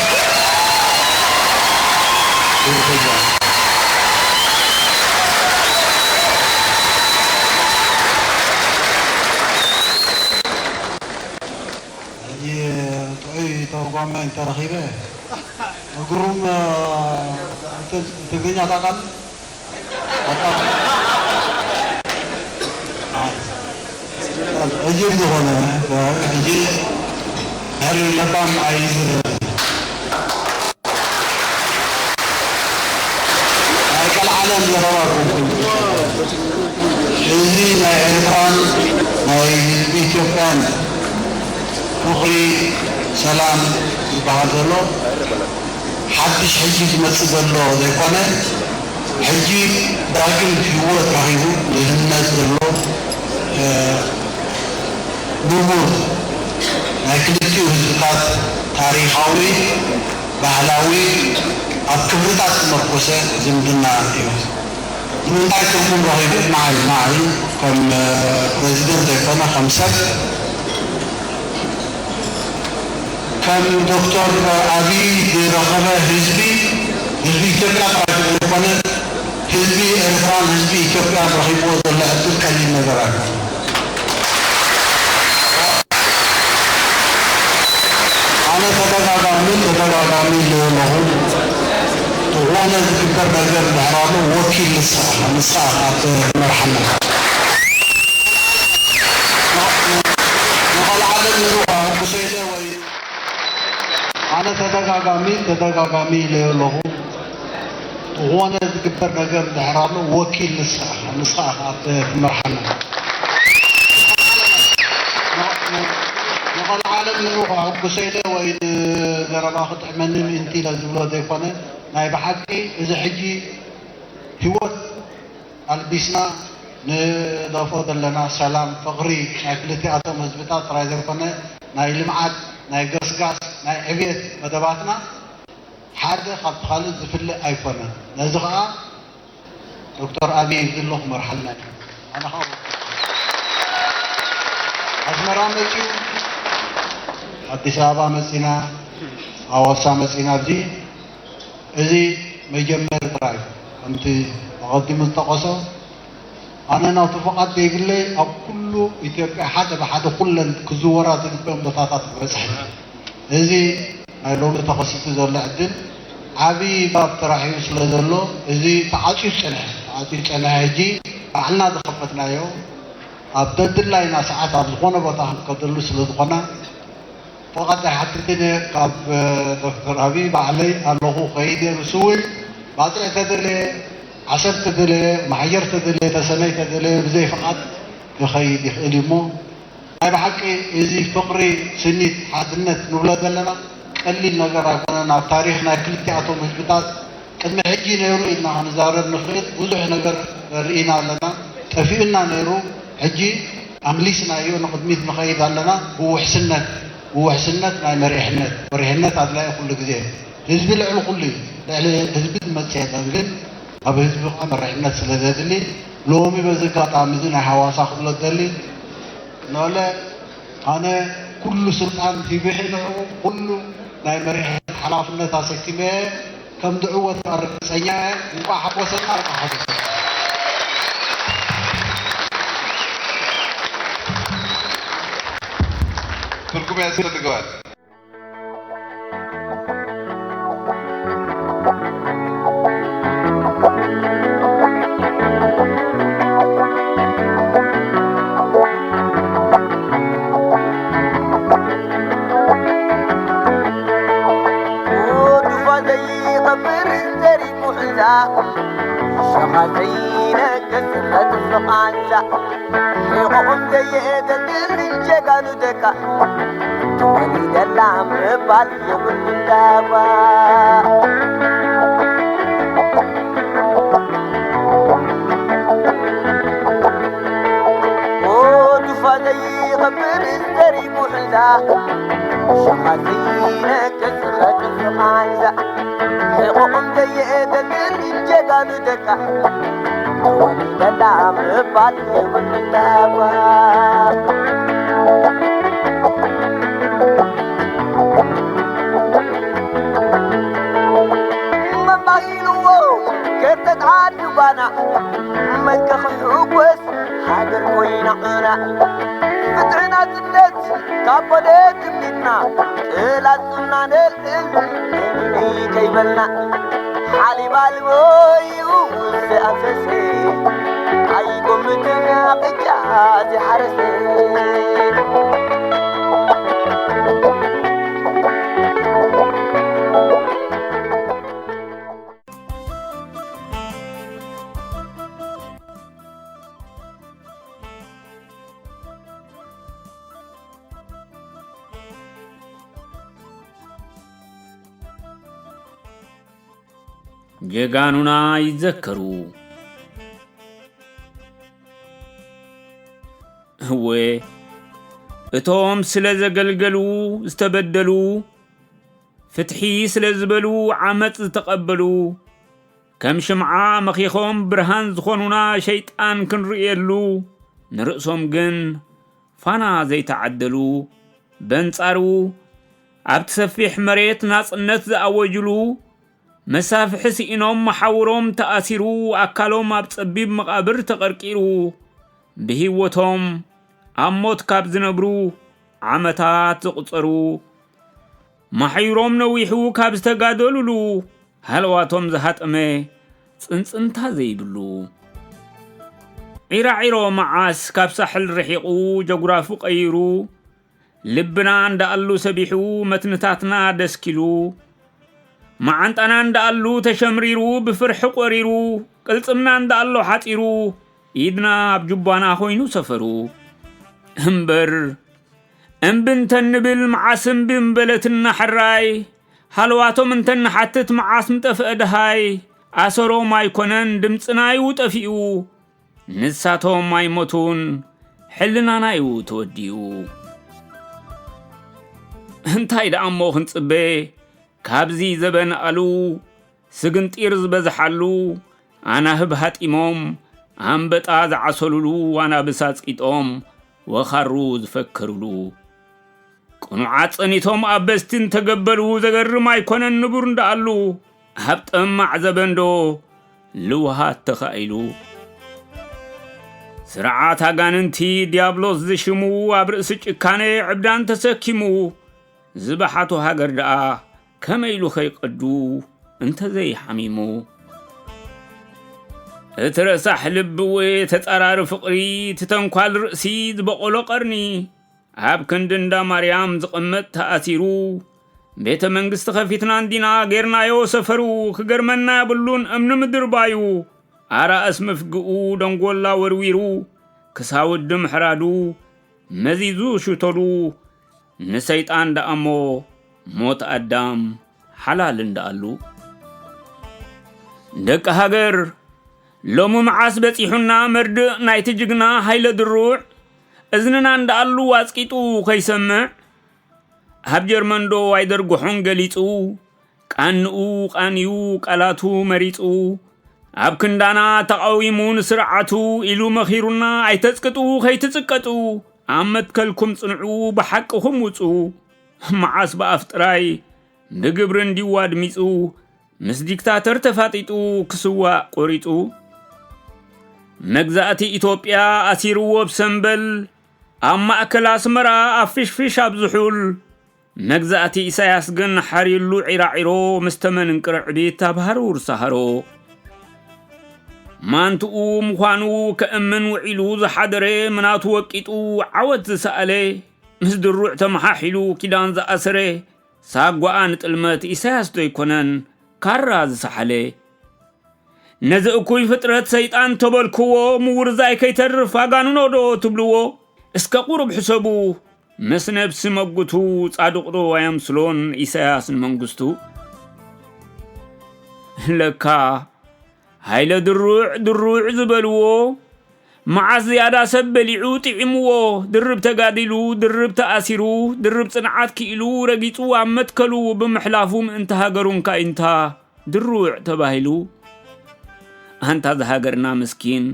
ጥዑይ ተርጓማይ እንተረኺበ፣ ግሩም፣ እ፣ ትግርኛ ታውቃለህ? ሕጂ ዝኾነ፣ ሕጂ ድሕሪ ለባም ኣይዝር። ናይ ቀልዓለም ዘረባ ኩንኩም። ህዝቢ ናይ ኤርትራን ናይ ህዝቢ ኢትዮጵያን ፍቕሪ፣ ሰላም ዝበሃል ዘሎ ሓድሽ ሕጂ ዝመጽእ ዘሎ ዘይኮነ፣ ሕጂ ዳግም ህይወት ረኺቡ ዝህነጽ ዘሎ፣ እ፣ ንቡር ናይ ክልቲኡ ህዝብታት ታሪኻዊ፣ ባህላዊ፣ ኣብ ክብርታት ዝተመርኮሰ ዝምድና እዩ። ንምንታይ ትርጉም ረኺቡ? ንዓይ፣ ንዓይ ከም፣ እ፣ ፕረዚደንት ዘይኮነ ከም ሰብ፣ ከም ዶክተር ኣብይ ዝረኸበ ህዝቢ፣ ህዝቢ ኢትዮጵያ ጥራይ ዘይኮነ፣ ህዝቢ ኤርትራን ህዝቢ ኢትዮጵያን ረኺብዎ ዘሎ ዕድል ቀሊል ነገር ኣይኮነን። ኣነ ተደጋጋሚ፣ ተደጋጋሚ ዝብሎ ዘለኹ፣ ዝኾነ ዝግበር ነገር እንድሕር ኣሎ፣ ወኪል ንስኻ፣ ንስኻ ኢኻ ትመርሓና። ተደጋጋሚ ተደጋጋሚ ኢለዮ ኣለኹ። ዝኾነ ዝግበር ነገር እንድሕር ኣሎ ወኪል ንስኻ ንስኻ ኢኻ ትመርሓና። ንቐልዓለም ንዑ ከሐጉሰ ኢለ ወይ ንዘረባ ክጥዕመኒ ምእንቲ ኢለ ዝብሎ ዘይኮነ፣ ናይ ብሓቂ እዚ ሕጂ ህይወት ኣልቢስና ንደፍኦ ዘለና ሰላም፣ ፍቕሪ ናይ ክልቲኣቶም ህዝብታት ጥራይ ዘይኮነ፣ ናይ ልምዓት፣ ናይ ገስጋስ፣ ናይ ዕብየት መደባትና ሓደ ካብቲ ካልእ ዝፍለ ኣይኮነን። ነዚ ኸኣ ዶክተር ኣብይ ዝሎ ክመርሓልና እዩ። ኣነ ኸኣ ኣስመራ መጺኡ፣ ኣዲስ ኣበባ መጺና፣ ኣዋሳ መጺና፣ ኣብዚ እዚ መጀመሪ ጥራይ እዩ። ከምቲ ኣቐዲሙ ዝጠቐሶ፣ ኣነ ናቱ ፍቓድ ዘይብለይ ኣብ ኩሉ ኢትዮጵያ ሓደ ብሓደ ኩለን ክዝወራ ዝግበአን ቦታታት ክበጽሕ እዩ። እዚ ናይ ሎሚ ተኸሲቱ ዘሎ ዕድል ዓብዪ ባብ ተራሒቡ ስለ ዘሎ፣ እዚ ተዓጽዩ ዝጸንሐ፣ ተዓጽዩ ዝጸንሐ ሕጂ ባዕልና ዝኸፈትናዮ፣ ኣብ ደድላይና ሰዓት ኣብ ዝኾነ ቦታ ክንከደሉ ስለ ዝኾና፣ ፍቓድ ኣይሓትትን እየ። ካብ ዶክተር ኣብይ ባዕለይ ኣለኹ፣ ከይድ እየ። ንሱ እውን ባጽዕ ተደለየ፣ ዓሰብ ተደለየ፣ ማሕየር ተደለየ፣ ተሰነይ ተደለየ፣ ብዘይ ፍቓድ ክኸይድ ይኽእል እዩ እሞ፣ ናይ ብሓቂ እዚ ፍቕሪ፣ ስኒት፣ ሓድነት ንብሎ ዘለና ቀሊል ነገር ኣይኮነን። ኣብ ታሪኽ ናይ ክልቲኣቶም ህዝብታት ቅድሚ ሕጂ ነይሩ ኢልና ክንዛረብ ንኽእል። ብዙሕ ነገር ርኢና ኣለና። ጠፊኡና ነይሩ፣ ሕጂ ኣምሊስናዮ፣ ንቕድሚት ንኸይድ ኣለና። ብውሕስነት፣ ብውሕስነት ናይ መሪሕነት፣ መሪሕነት ኣድላዪ ኩሉ ግዜ። ህዝቢ ልዕሊ ኩሉ እዩ። ልዕሊ ህዝቢ ዝመጽእ የለን፣ ግን ኣብ ህዝቢ ኸኣ መሪሕነት ስለ ዘድሊ፣ ሎሚ በዚ ኣጋጣሚ እዚ ናይ ሃዋሳ ክብሎ ዝደሊ፣ ኖለ ኣነ ኩሉ ስልጣን ሂበ ንዕኡ፣ ኩሉ ናይ መሪሕነት ሓላፍነት ኣሰኪመ እየ። ከም ዝዕወት ከኣ ርግጸኛ እየ። እንቋዕ ሓጎሰና፣ እንቋዕ ሓጎሰና። ትርጉም የስፈልገዋል። ጉዱፋ ዘይቐብር ዘሪጉ ሕንዛ፣ ሸኻ ዘይነግስ ኸጥፍ ቃንዛ። ሕቖኦም ዘየደልድል ጀጋኑ ደቃ፣ ተወሊደላ ምባል የብሉን ዳባ። ጎዱፋ ዘይቐብር ዘሪጉ ሕንዛ፣ ሸኻ ዘይነቅጽ ኸጥፍ ቃንዛ። ሕቖኦም ዘየደልድል ጀጋኑ ደቃ፣ ተወሊደላ ምባል የብሉን ዳባ። መማሂልዎ ከርተት ዓዲ ጓና፣ መን ከ ክሕጎስ ሃገር ኮይና ዑና። ፍትሒ ናጽነት ካብ ፖለቲክና፣ ጥላጽና ነልዕል ከይበልና። ሓሊብ ኣልቦ እዩ ዘኣፈሰ፣ ኣይጎምትን ቅጫ ዝሓረሰ። ጀጋኑና ይዘከሩ። እወ፣ እቶም ስለ ዘገልገሉ ዝተበደሉ፣ ፍትሒ ስለ ዝበሉ ዓመጽ ዝተቐበሉ፣ ከም ሽምዓ መኺኾም ብርሃን ዝኾኑና ሸይጣን ክንርእየሉ፣ ንርእሶም ግን ፋና ዘይተዓደሉ፣ በንጻሩ ኣብቲ ሰፊሕ መሬት ናጽነት ዝኣወጅሉ፣ መሳፍሒ ስኢኖም መሓውሮም ተኣሲሩ፣ ኣካሎም ኣብ ጸቢብ መቓብር ተቐርቂሩ፣ ብህይወቶም ኣብ ሞት ካብ ዝነብሩ ዓመታት ዝቑጸሩ፣ ማሕዩሮም ነዊሑ ካብ ዝተጋደሉሉ፣ ሃለዋቶም ዝሃጠመ ጽንጽንታ ዘይብሉ። ዒራዒሮ መዓስ ካብ ሳሕል ርሒቑ ጀጉራፉ ቀይሩ፣ ልብና እንዳኣሉ ሰቢሑ፣ መትንታትና ደስኪሉ፣ መዓንጣና እንዳኣሉ ተሸምሪሩ፣ ብፍርሒ ቆሪሩ፣ ቅልጽምና እንዳኣሎ ሓጺሩ፣ ኢድና ኣብ ጁባና ኮይኑ ሰፈሩ። እምበር እምቢ እንተንብል፣ መዓስ እምቢ እምበለትና ሕራይ፣ ሃለዋቶም እንተንሓትት፣ መዓስ ምጠፍአ ደሃይ፣ ኣሰሮም ኣይኮነን ድምጽና እዩ ጠፊኡ፣ ንሳቶም ኣይሞቱን፣ ሕልናና እዩ ተወዲኡ። እንታይ ደኣ እሞ ክንጽበ ካብዚ ዘበን ኣሉ፣ ስግንጢር ዝበዝሓሉ፣ ኣናህብ ሃጢሞም፣ ኣንበጣ ዝዓሰሉሉ፣ ኣናብስ ኣጽቂጦም፣ ወኻሩ ዝፈከሩሉ። ቅኑዓት ጸኒቶም ኣበስቲ እንተገበሉ፣ ዘገርም ኣይኮነን ንቡር እንዳኣሉ፣ ኣብ ጠማዕ ዘበንዶ ልውሃት ተኻኢሉ። ስርዓት ኣጋንንቲ ዲያብሎስ ዝሽሙ፣ ኣብ ርእሲ ጭካኔ ዕብዳን ተሰኪሙ፣ ዝበሓቶ ሃገር ደኣ ከመይ ኢሉ ከይቀዱ እንተዘይሓሚሙ። እቲ ረሳሕ ልቢ ወይ ተጻራሪ ፍቕሪ፣ እቲ ተንኳል ርእሲ ዝበቖሎ ቀርኒ፣ ኣብ ክንዲ እንዳ ማርያም ዝቕመጥ ተኣሲሩ፣ ቤተ መንግስቲ ከፊትና እንዲና ጌርናዮ ሰፈሩ፣ ክገርመና የብሉን እምኒ ምድርባዩ፣ ኣራእስ ምፍግኡ ደንጎላ ወርዊሩ፣ ክሳውዲ ምሕራዱ መዚዙ ሽተሉ፣ ንሰይጣን ደኣሞ ሞት ኣዳም ሓላል እንዳኣሉ። ደቂ ሃገር፣ ሎሚ መዓስ በጺሑና መርድእ ናይቲ ጅግና ሃይለ ድሩዕ፣ እዝንና እንዳኣሉ ኣጽቂጡ ከይሰምዕ፣ ኣብ ጀርመንዶ ኣይደርግሖን ገሊጹ፣ ቃንኡ ቃንዩ ቃላቱ መሪጹ፣ ኣብ ክንዳና ተቓዊሙ ንስርዓቱ ኢሉ መኺሩና፣ ኣይተጽቅጡ ከይትጽቀጡ፣ ኣብ መትከልኩም ጽንዑ ብሓቅኹም ውጹ። መዓስ ብኣፍ ጥራይ ብግብሪ እንዲዩ ኣድሚጹ፣ ምስ ዲክታተር ተፋጢጡ ክስዋእ ቆሪጹ። መግዛእቲ ኢትዮጵያ ኣሲርዎ ብሰምበል፣ ኣብ ማእከል ኣስመራ ኣብ ፍሽፍሽ ኣብ ዝሑል። መግዛእቲ ኢሳያስ ግን ሓሪሉ ዒራዒሮ፣ ምስ ተመን እንቅርዕቢት ኣብ ሃሩር ሰሃሮ። ማንትኡ ምዃኑ ከእምን ውዒሉ ዝሓደረ፣ ምናቱ ወቂጡ ዓወት ዝሰኣለ፣ ምስ ድሩዕ ተመሓሒሉ ኪዳን ዝኣሰረ፣ ሳጓኣ ንጥልመት ኢሳያስ ዶ ኣይኮነን ካራ ዝሰሓለ? ነዚ እኩይ ፍጥረት ሰይጣን ተበልክዎ፣ ምውርዛይ ከይተርፍ ኣጋንኖ ዶ ትብልዎ? እስከ ቁሩብ ሕሰቡ፣ ምስ ነብሲ መጉቱ፣ ጻድቕ ዶ ኣየምስሎን ኢሳያስ ንመንግስቱ? ለካ ሃይለ ድሩዕ ድሩዕ ዝበልዎ፣ መዓስ ዝያዳ ሰብ በሊዑ ጥዒምዎ፣ ድርብ ተጋዲሉ፣ ድርብ ተኣሲሩ፣ ድርብ ጽንዓት ክኢሉ፣ ረጊጹ ኣብ መትከሉ ብምሕላፉ ምእንቲ ሃገሩ እንካ ኢንታ ድሩዕ ተባሂሉ። ኣንታ ዝሃገርና ምስኪን፣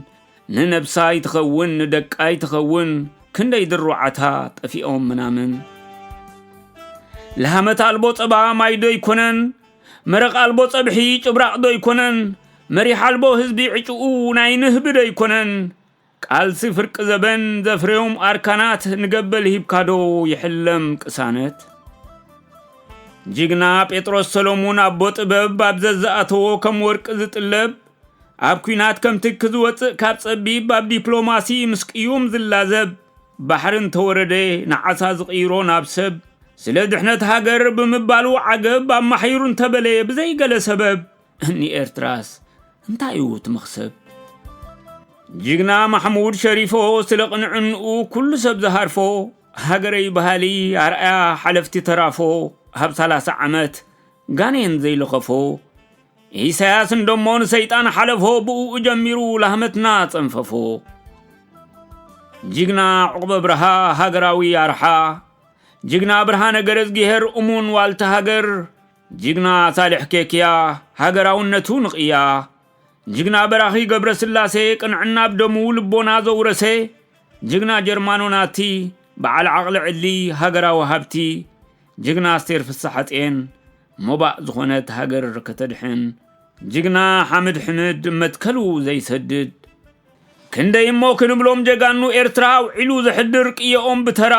ንነብሳ ይትኸውን፣ ንደቃ ይትኸውን፣ ክንደይ ድሩዓታ ጠፊኦም ምናምን። ለሃመት ኣልቦ ጸባ ማይ ዶ ኣይኮነን? መረቕ ኣልቦ ጸብሒ ጭብራቕ ዶ ኣይኮነን? መሪሕ ኣልቦ ህዝቢ ዕጭኡ ናይ ንህቢ ዶ ኣይኮነን? ቃልሲ ፍርቂ ዘበን ዘፍረዮም ኣርካናት ንገበል ሂብካዶ ይሕለም ቅሳነት? ጅግና ጴጥሮስ ሰሎሙን ኣቦ ጥበብ ኣብ ዘዝኣተዎ ከም ወርቂ ዝጥለብ፣ ኣብ ኲናት ከም ትኪ ዝወጽእ ካብ ጸቢብ፣ ኣብ ዲፕሎማሲ ምስ ቅዩም ዝላዘብ፣ ባሕሪ እንተወረደ ንዓሳ ዝቕይሮ ናብ ሰብ፣ ስለ ድሕነት ሃገር ብምባሉ ዓገብ ኣማሒሩ እንተበለ ብዘይገለ ሰበብ፣ ንኤርትራስ እንታይ እዩ እቲ መኽሰብ? ጅግና ማሕሙድ ሸሪፎ ስለ ቅንዕንኡ ኩሉ ሰብ ዝሃርፎ፣ ሃገረይ በሃሊ ኣርኣያ ሓለፍቲ ተራፎ፣ ኣብ ሰላሳ ዓመት ጋኔን ዘይለኸፎ፣ ኢሳያስ እንደሞ ንሰይጣን ሓለፎ፣ ብእኡ ጀሚሩ ላህመትና ጸንፈፎ። ጅግና ዑቕበ ብርሃ ሃገራዊ ኣርሓ፣ ጅግና ብርሃነ ገረዝግሄር እሙን ዋልታ ሃገር፣ ጅግና ሳልሕ ኬክያ ሃገራውነቱ ንቕያ፣ ጅግና በራኺ ገብረስላሴ ቅንዕና ብደሙ ልቦና ዘውረሰ፣ ጅግና ጀርማኖ ናቲ በዓል ዓቕሊ ዕሊ ሃገራዊ ሃብቲ፣ ጅግና ኣስቴር ፍስሓጽየን ሞባእ ዝኾነት ሃገር ከተድሕን፣ ጅግና ሓምድ ሕምድ መትከሉ ዘይሰድድ፣ ክንደይ እሞ ክንብሎም ጀጋኑ ኤርትራ ኣውዒሉ ዘሕድር ቅየኦም ብተራ፣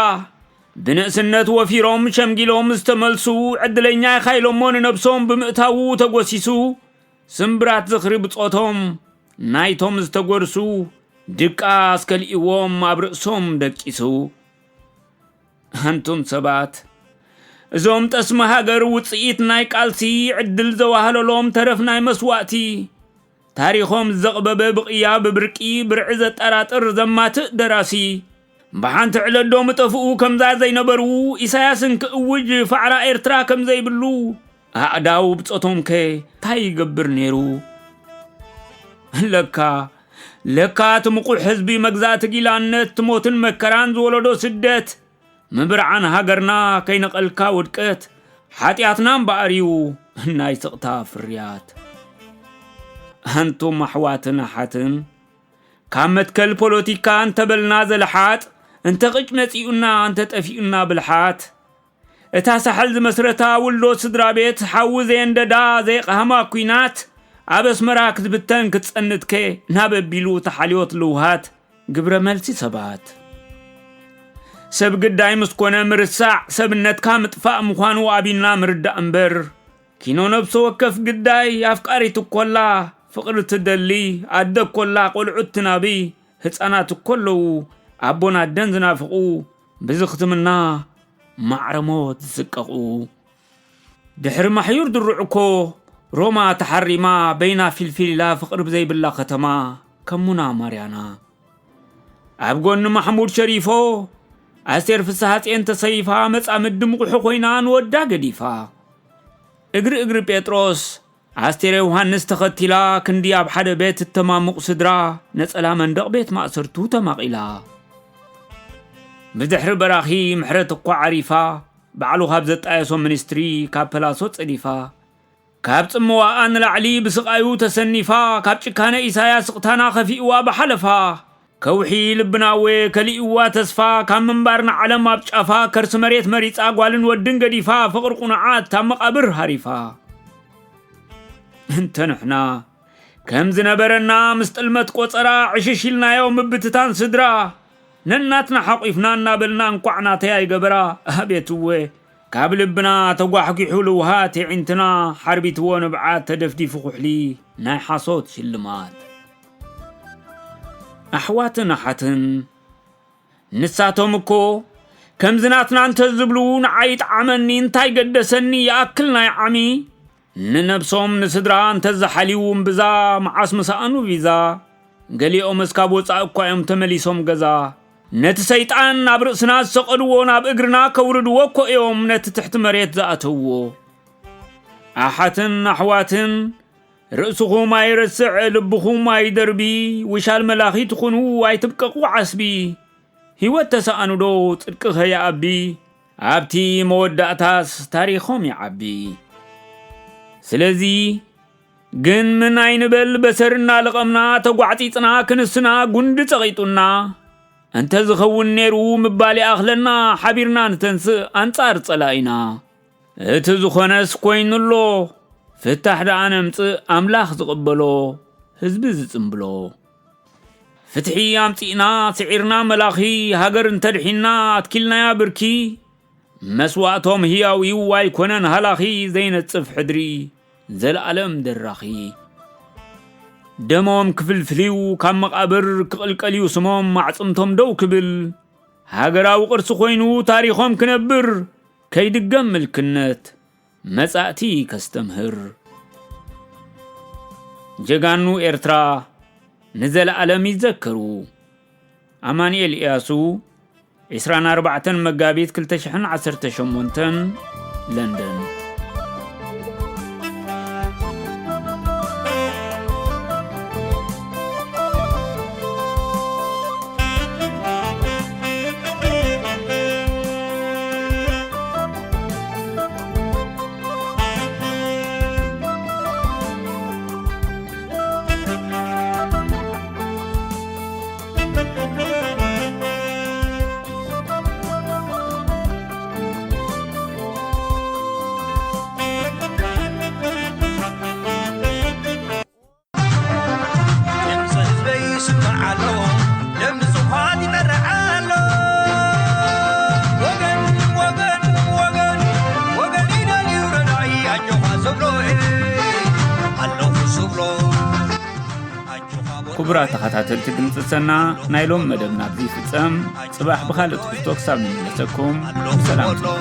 ብንእስነት ወፊሮም ሸምጊሎም ዝተመልሱ፣ ዕድለኛ ኢኻ ኢሎሞ ንነብሶም ብምእታዉ ተጎሲሱ፣ ስምብራት ዝኽሪ ብጾቶም ናይቶም ዝተጎርሱ፣ ድቃስ ከልእዎም ኣብ ርእሶም ደቂሱ። ኣንቱም ሰባት፣ እዞም ጠስሚ ሃገር ውጽኢት ናይ ቃልሲ ዕድል ዘዋህለሎም ተረፍ ናይ መስዋእቲ፣ ታሪኾም ዘቕበበ ብቕያ ብብርቂ ብርዒ ዘጠራጥር ዘማትእ ደራሲ፣ ብሓንቲ ዕለት ዶ ምጠፍኡ ከምዛ ዘይነበሩ፣ ኢሳያስ እንክእውጅ ፋዕራ ኤርትራ ከም ዘይብሉ፣ ኣእዳው ብጾቶም ከ እንታይ ይገብር ነይሩ? ለካ፣ ለካ እቲ ምቑሕ ህዝቢ መግዛእቲ ጊላነት፣ ሞትን መከራን ዝወለዶ ስደት፣ ምብርዓን ሃገርና ከይነቐልካ ውድቀት፣ ሓጢኣትና እምበኣር እዩ ናይ ስቕታ ፍርያት። ኣንቱም ኣሕዋትን ኣሓትን፣ ካብ መትከል ፖለቲካ እንተበልና ዘልሓጥ፣ እንተ ቅጭ መጺኡና፣ እንተ ጠፊኡና ብልሓት፣ እታ ሳሕል ዝመስረታ ውልዶ ስድራ ቤት፣ ሓዊ ዘየንደዳ፣ ዘየቕሃማ ኲናት፣ ኣብ ኣስመራ ክትብተን ክትጸንትከ፣ ናብ ኣቢሉ ተሓልዮት ልውሃት፣ ግብረ መልሲ ሰባት። ሰብ ግዳይ ምስ ኮነ ምርሳዕ፣ ሰብነትካ ምጥፋእ ምዃኑ ኣቢልና ምርዳእ እምበር፣ ኪኖ ነብሰ ወከፍ ግዳይ ኣፍቃሪት እኮላ፣ ፍቕሪ ትደሊ፣ ኣደ እኮላ፣ ቆልዑት ትናቢ፣ ህፃናት እኮ ኣለዉ፣ ኣቦን ኣደን ዝናፍቑ፣ ብዝኽትምና ማዕረ ሞት ዝስቀቑ። ድሕሪ ማሕዩር ድሩዕ እኮ ሮማ ተሓሪማ፣ በይና ፊልፊል ኢላ ፍቕሪ ብዘይብላ ከተማ፣ ከሙና ማርያና። ኣብ ጎኒ ማሕሙድ ሸሪፎ፣ ኣስቴር ፍስሃጽዮን ተሰይፋ፣ መጻምድ ድምቑሑ ኮይና ንወዳ ገዲፋ። እግሪ እግሪ ጴጥሮስ፣ ኣስቴር ዮሃንስ ተኸቲላ፣ ክንዲ ኣብ ሓደ ቤት እተማሙቕ ስድራ፣ ነጸላ መንደቕ ቤት ማእሰርቱ ተማቒላ። ብድሕሪ በራኺ ምሕረት እኳ ዓሪፋ፣ ባዕሉ ካብ ዘጣየሶ ሚኒስትሪ፣ ካብ ፐላሶ ጸዲፋ። ካብ ጽምዋኣ ንላዕሊ ብስቓዩ ተሰኒፋ፣ ካብ ጭካነ ኢሳያስ ስቕታና ከፊእዋ ብሓለፋ። ከውሒ ልብናወ ከሊእዋ ተስፋ፣ ካብ ምንባር ንዓለም ኣብ ጫፋ፣ ከርሲ መሬት መሪጻ፣ ጓልን ወድን ገዲፋ፣ ፍቕሪ ቁኑዓት ኣብ መቓብር ሃሪፋ። እንተ ንሕና ከም ዝነበረና ምስ ጥልመት ቆጸራ፣ ዕሽሽ ኢልናዮ ምብትታን ስድራ፣ ነናትና ሓቂፍና እናበልና እንቋዕ ናተይ ኣይገበራ። ኣቤት እወ፣ ካብ ልብና ተጓሕጒሑ ልውሃት የዒንትና፣ ሓርቢትዎ ንብዓት ተደፍዲፉ ኩሕሊ ናይ ሓሶት ሽልማት። ኣሕዋትን ኣሓትን፣ ንሳቶም እኮ ከምዚ ናትና እንተዝብሉ ንዓይ ይጥዓመኒ፣ እንታይ ገደሰኒ ይኣክል ናይ ዓሚ። ንነብሶም ንስድራ እንተዝሓልዩ እምብዛ፣ መዓስ ምሰኣኑ ቪዛ። ገሊኦም እስካብ ወጻኢ እኳ እዮም ተመሊሶም ገዛ። ነቲ ሰይጣን ኣብ ርእስና ዝሰቐልዎ ናብ እግርና ከውርድዎ እኮ እዮም ነቲ ትሕቲ መሬት ዝኣተውዎ። ኣሓትን ኣሕዋትን፣ ርእስኹም ኣይረስዕ፣ ልብኹም ኣይደርቢ፣ ውሻል መላኺ ትኹኑ፣ ኣይትብቀቑ ዓስቢ። ህይወት ተሰኣኑዶ ጽድቂ ከይኣቢ፣ ኣብቲ መወዳእታስ ታሪኾም ይዓቢ። ስለዚ ግን ምን ኣይንበል፣ በሰር እናለቐምና፣ ተጓዕጺጽና ክንስና፣ ጉንዲ ጸቒጡና፣ እንተ ዝኸውን ነይሩ ምባል ይኣኽለና፣ ሓቢርና ንተንስእ ኣንጻር ጸላኢና። እቲ ዝኾነስ ኮይኑ ኣሎ፣ ፍታሕ ደኣ ነምጽእ ኣምላኽ ዝቕበሎ፣ ህዝቢ ዝጽምብሎ። ፍትሒ ኣምጺእና፣ ስዒርና መላኺ፣ ሃገር እንተድሒና፣ ኣትኪልናያ ብርኪ፣ መስዋእቶም ህያው እዩ ኣይኮነን ሃላኺ፣ ዘይነጽፍ ሕድሪ፣ ዘለኣለም ደራኺ። ደሞም ክፍልፍልዩ ካብ መቓብር ክቕልቀልዩ ስሞም፣ ማዕጽምቶም ደው ክብል፣ ሃገራዊ ቅርሲ ኮይኑ ታሪኾም ክነብር፣ ከይድገም ምልክነት መጻእቲ ከስተምህር። ጀጋኑ ኤርትራ ንዘለኣለም ይዘከሩ። ኣማኑኤል ኢያሱ፣ ዕስራን ኣርባዕተን መጋቢት ክልተ ሽሕን ዓሰርተ ሸሞንተን፣ ለንደን። ክቡራት ተኸታተልቲ ድምፂ ሰና፣ ናይ ሎም መደብ ናብዚ ይፍጸም። ጽባሕ ብኻልእ ትሕዝቶ ክሳብ ንምለሰኩም ብሰላም ጽንሑ።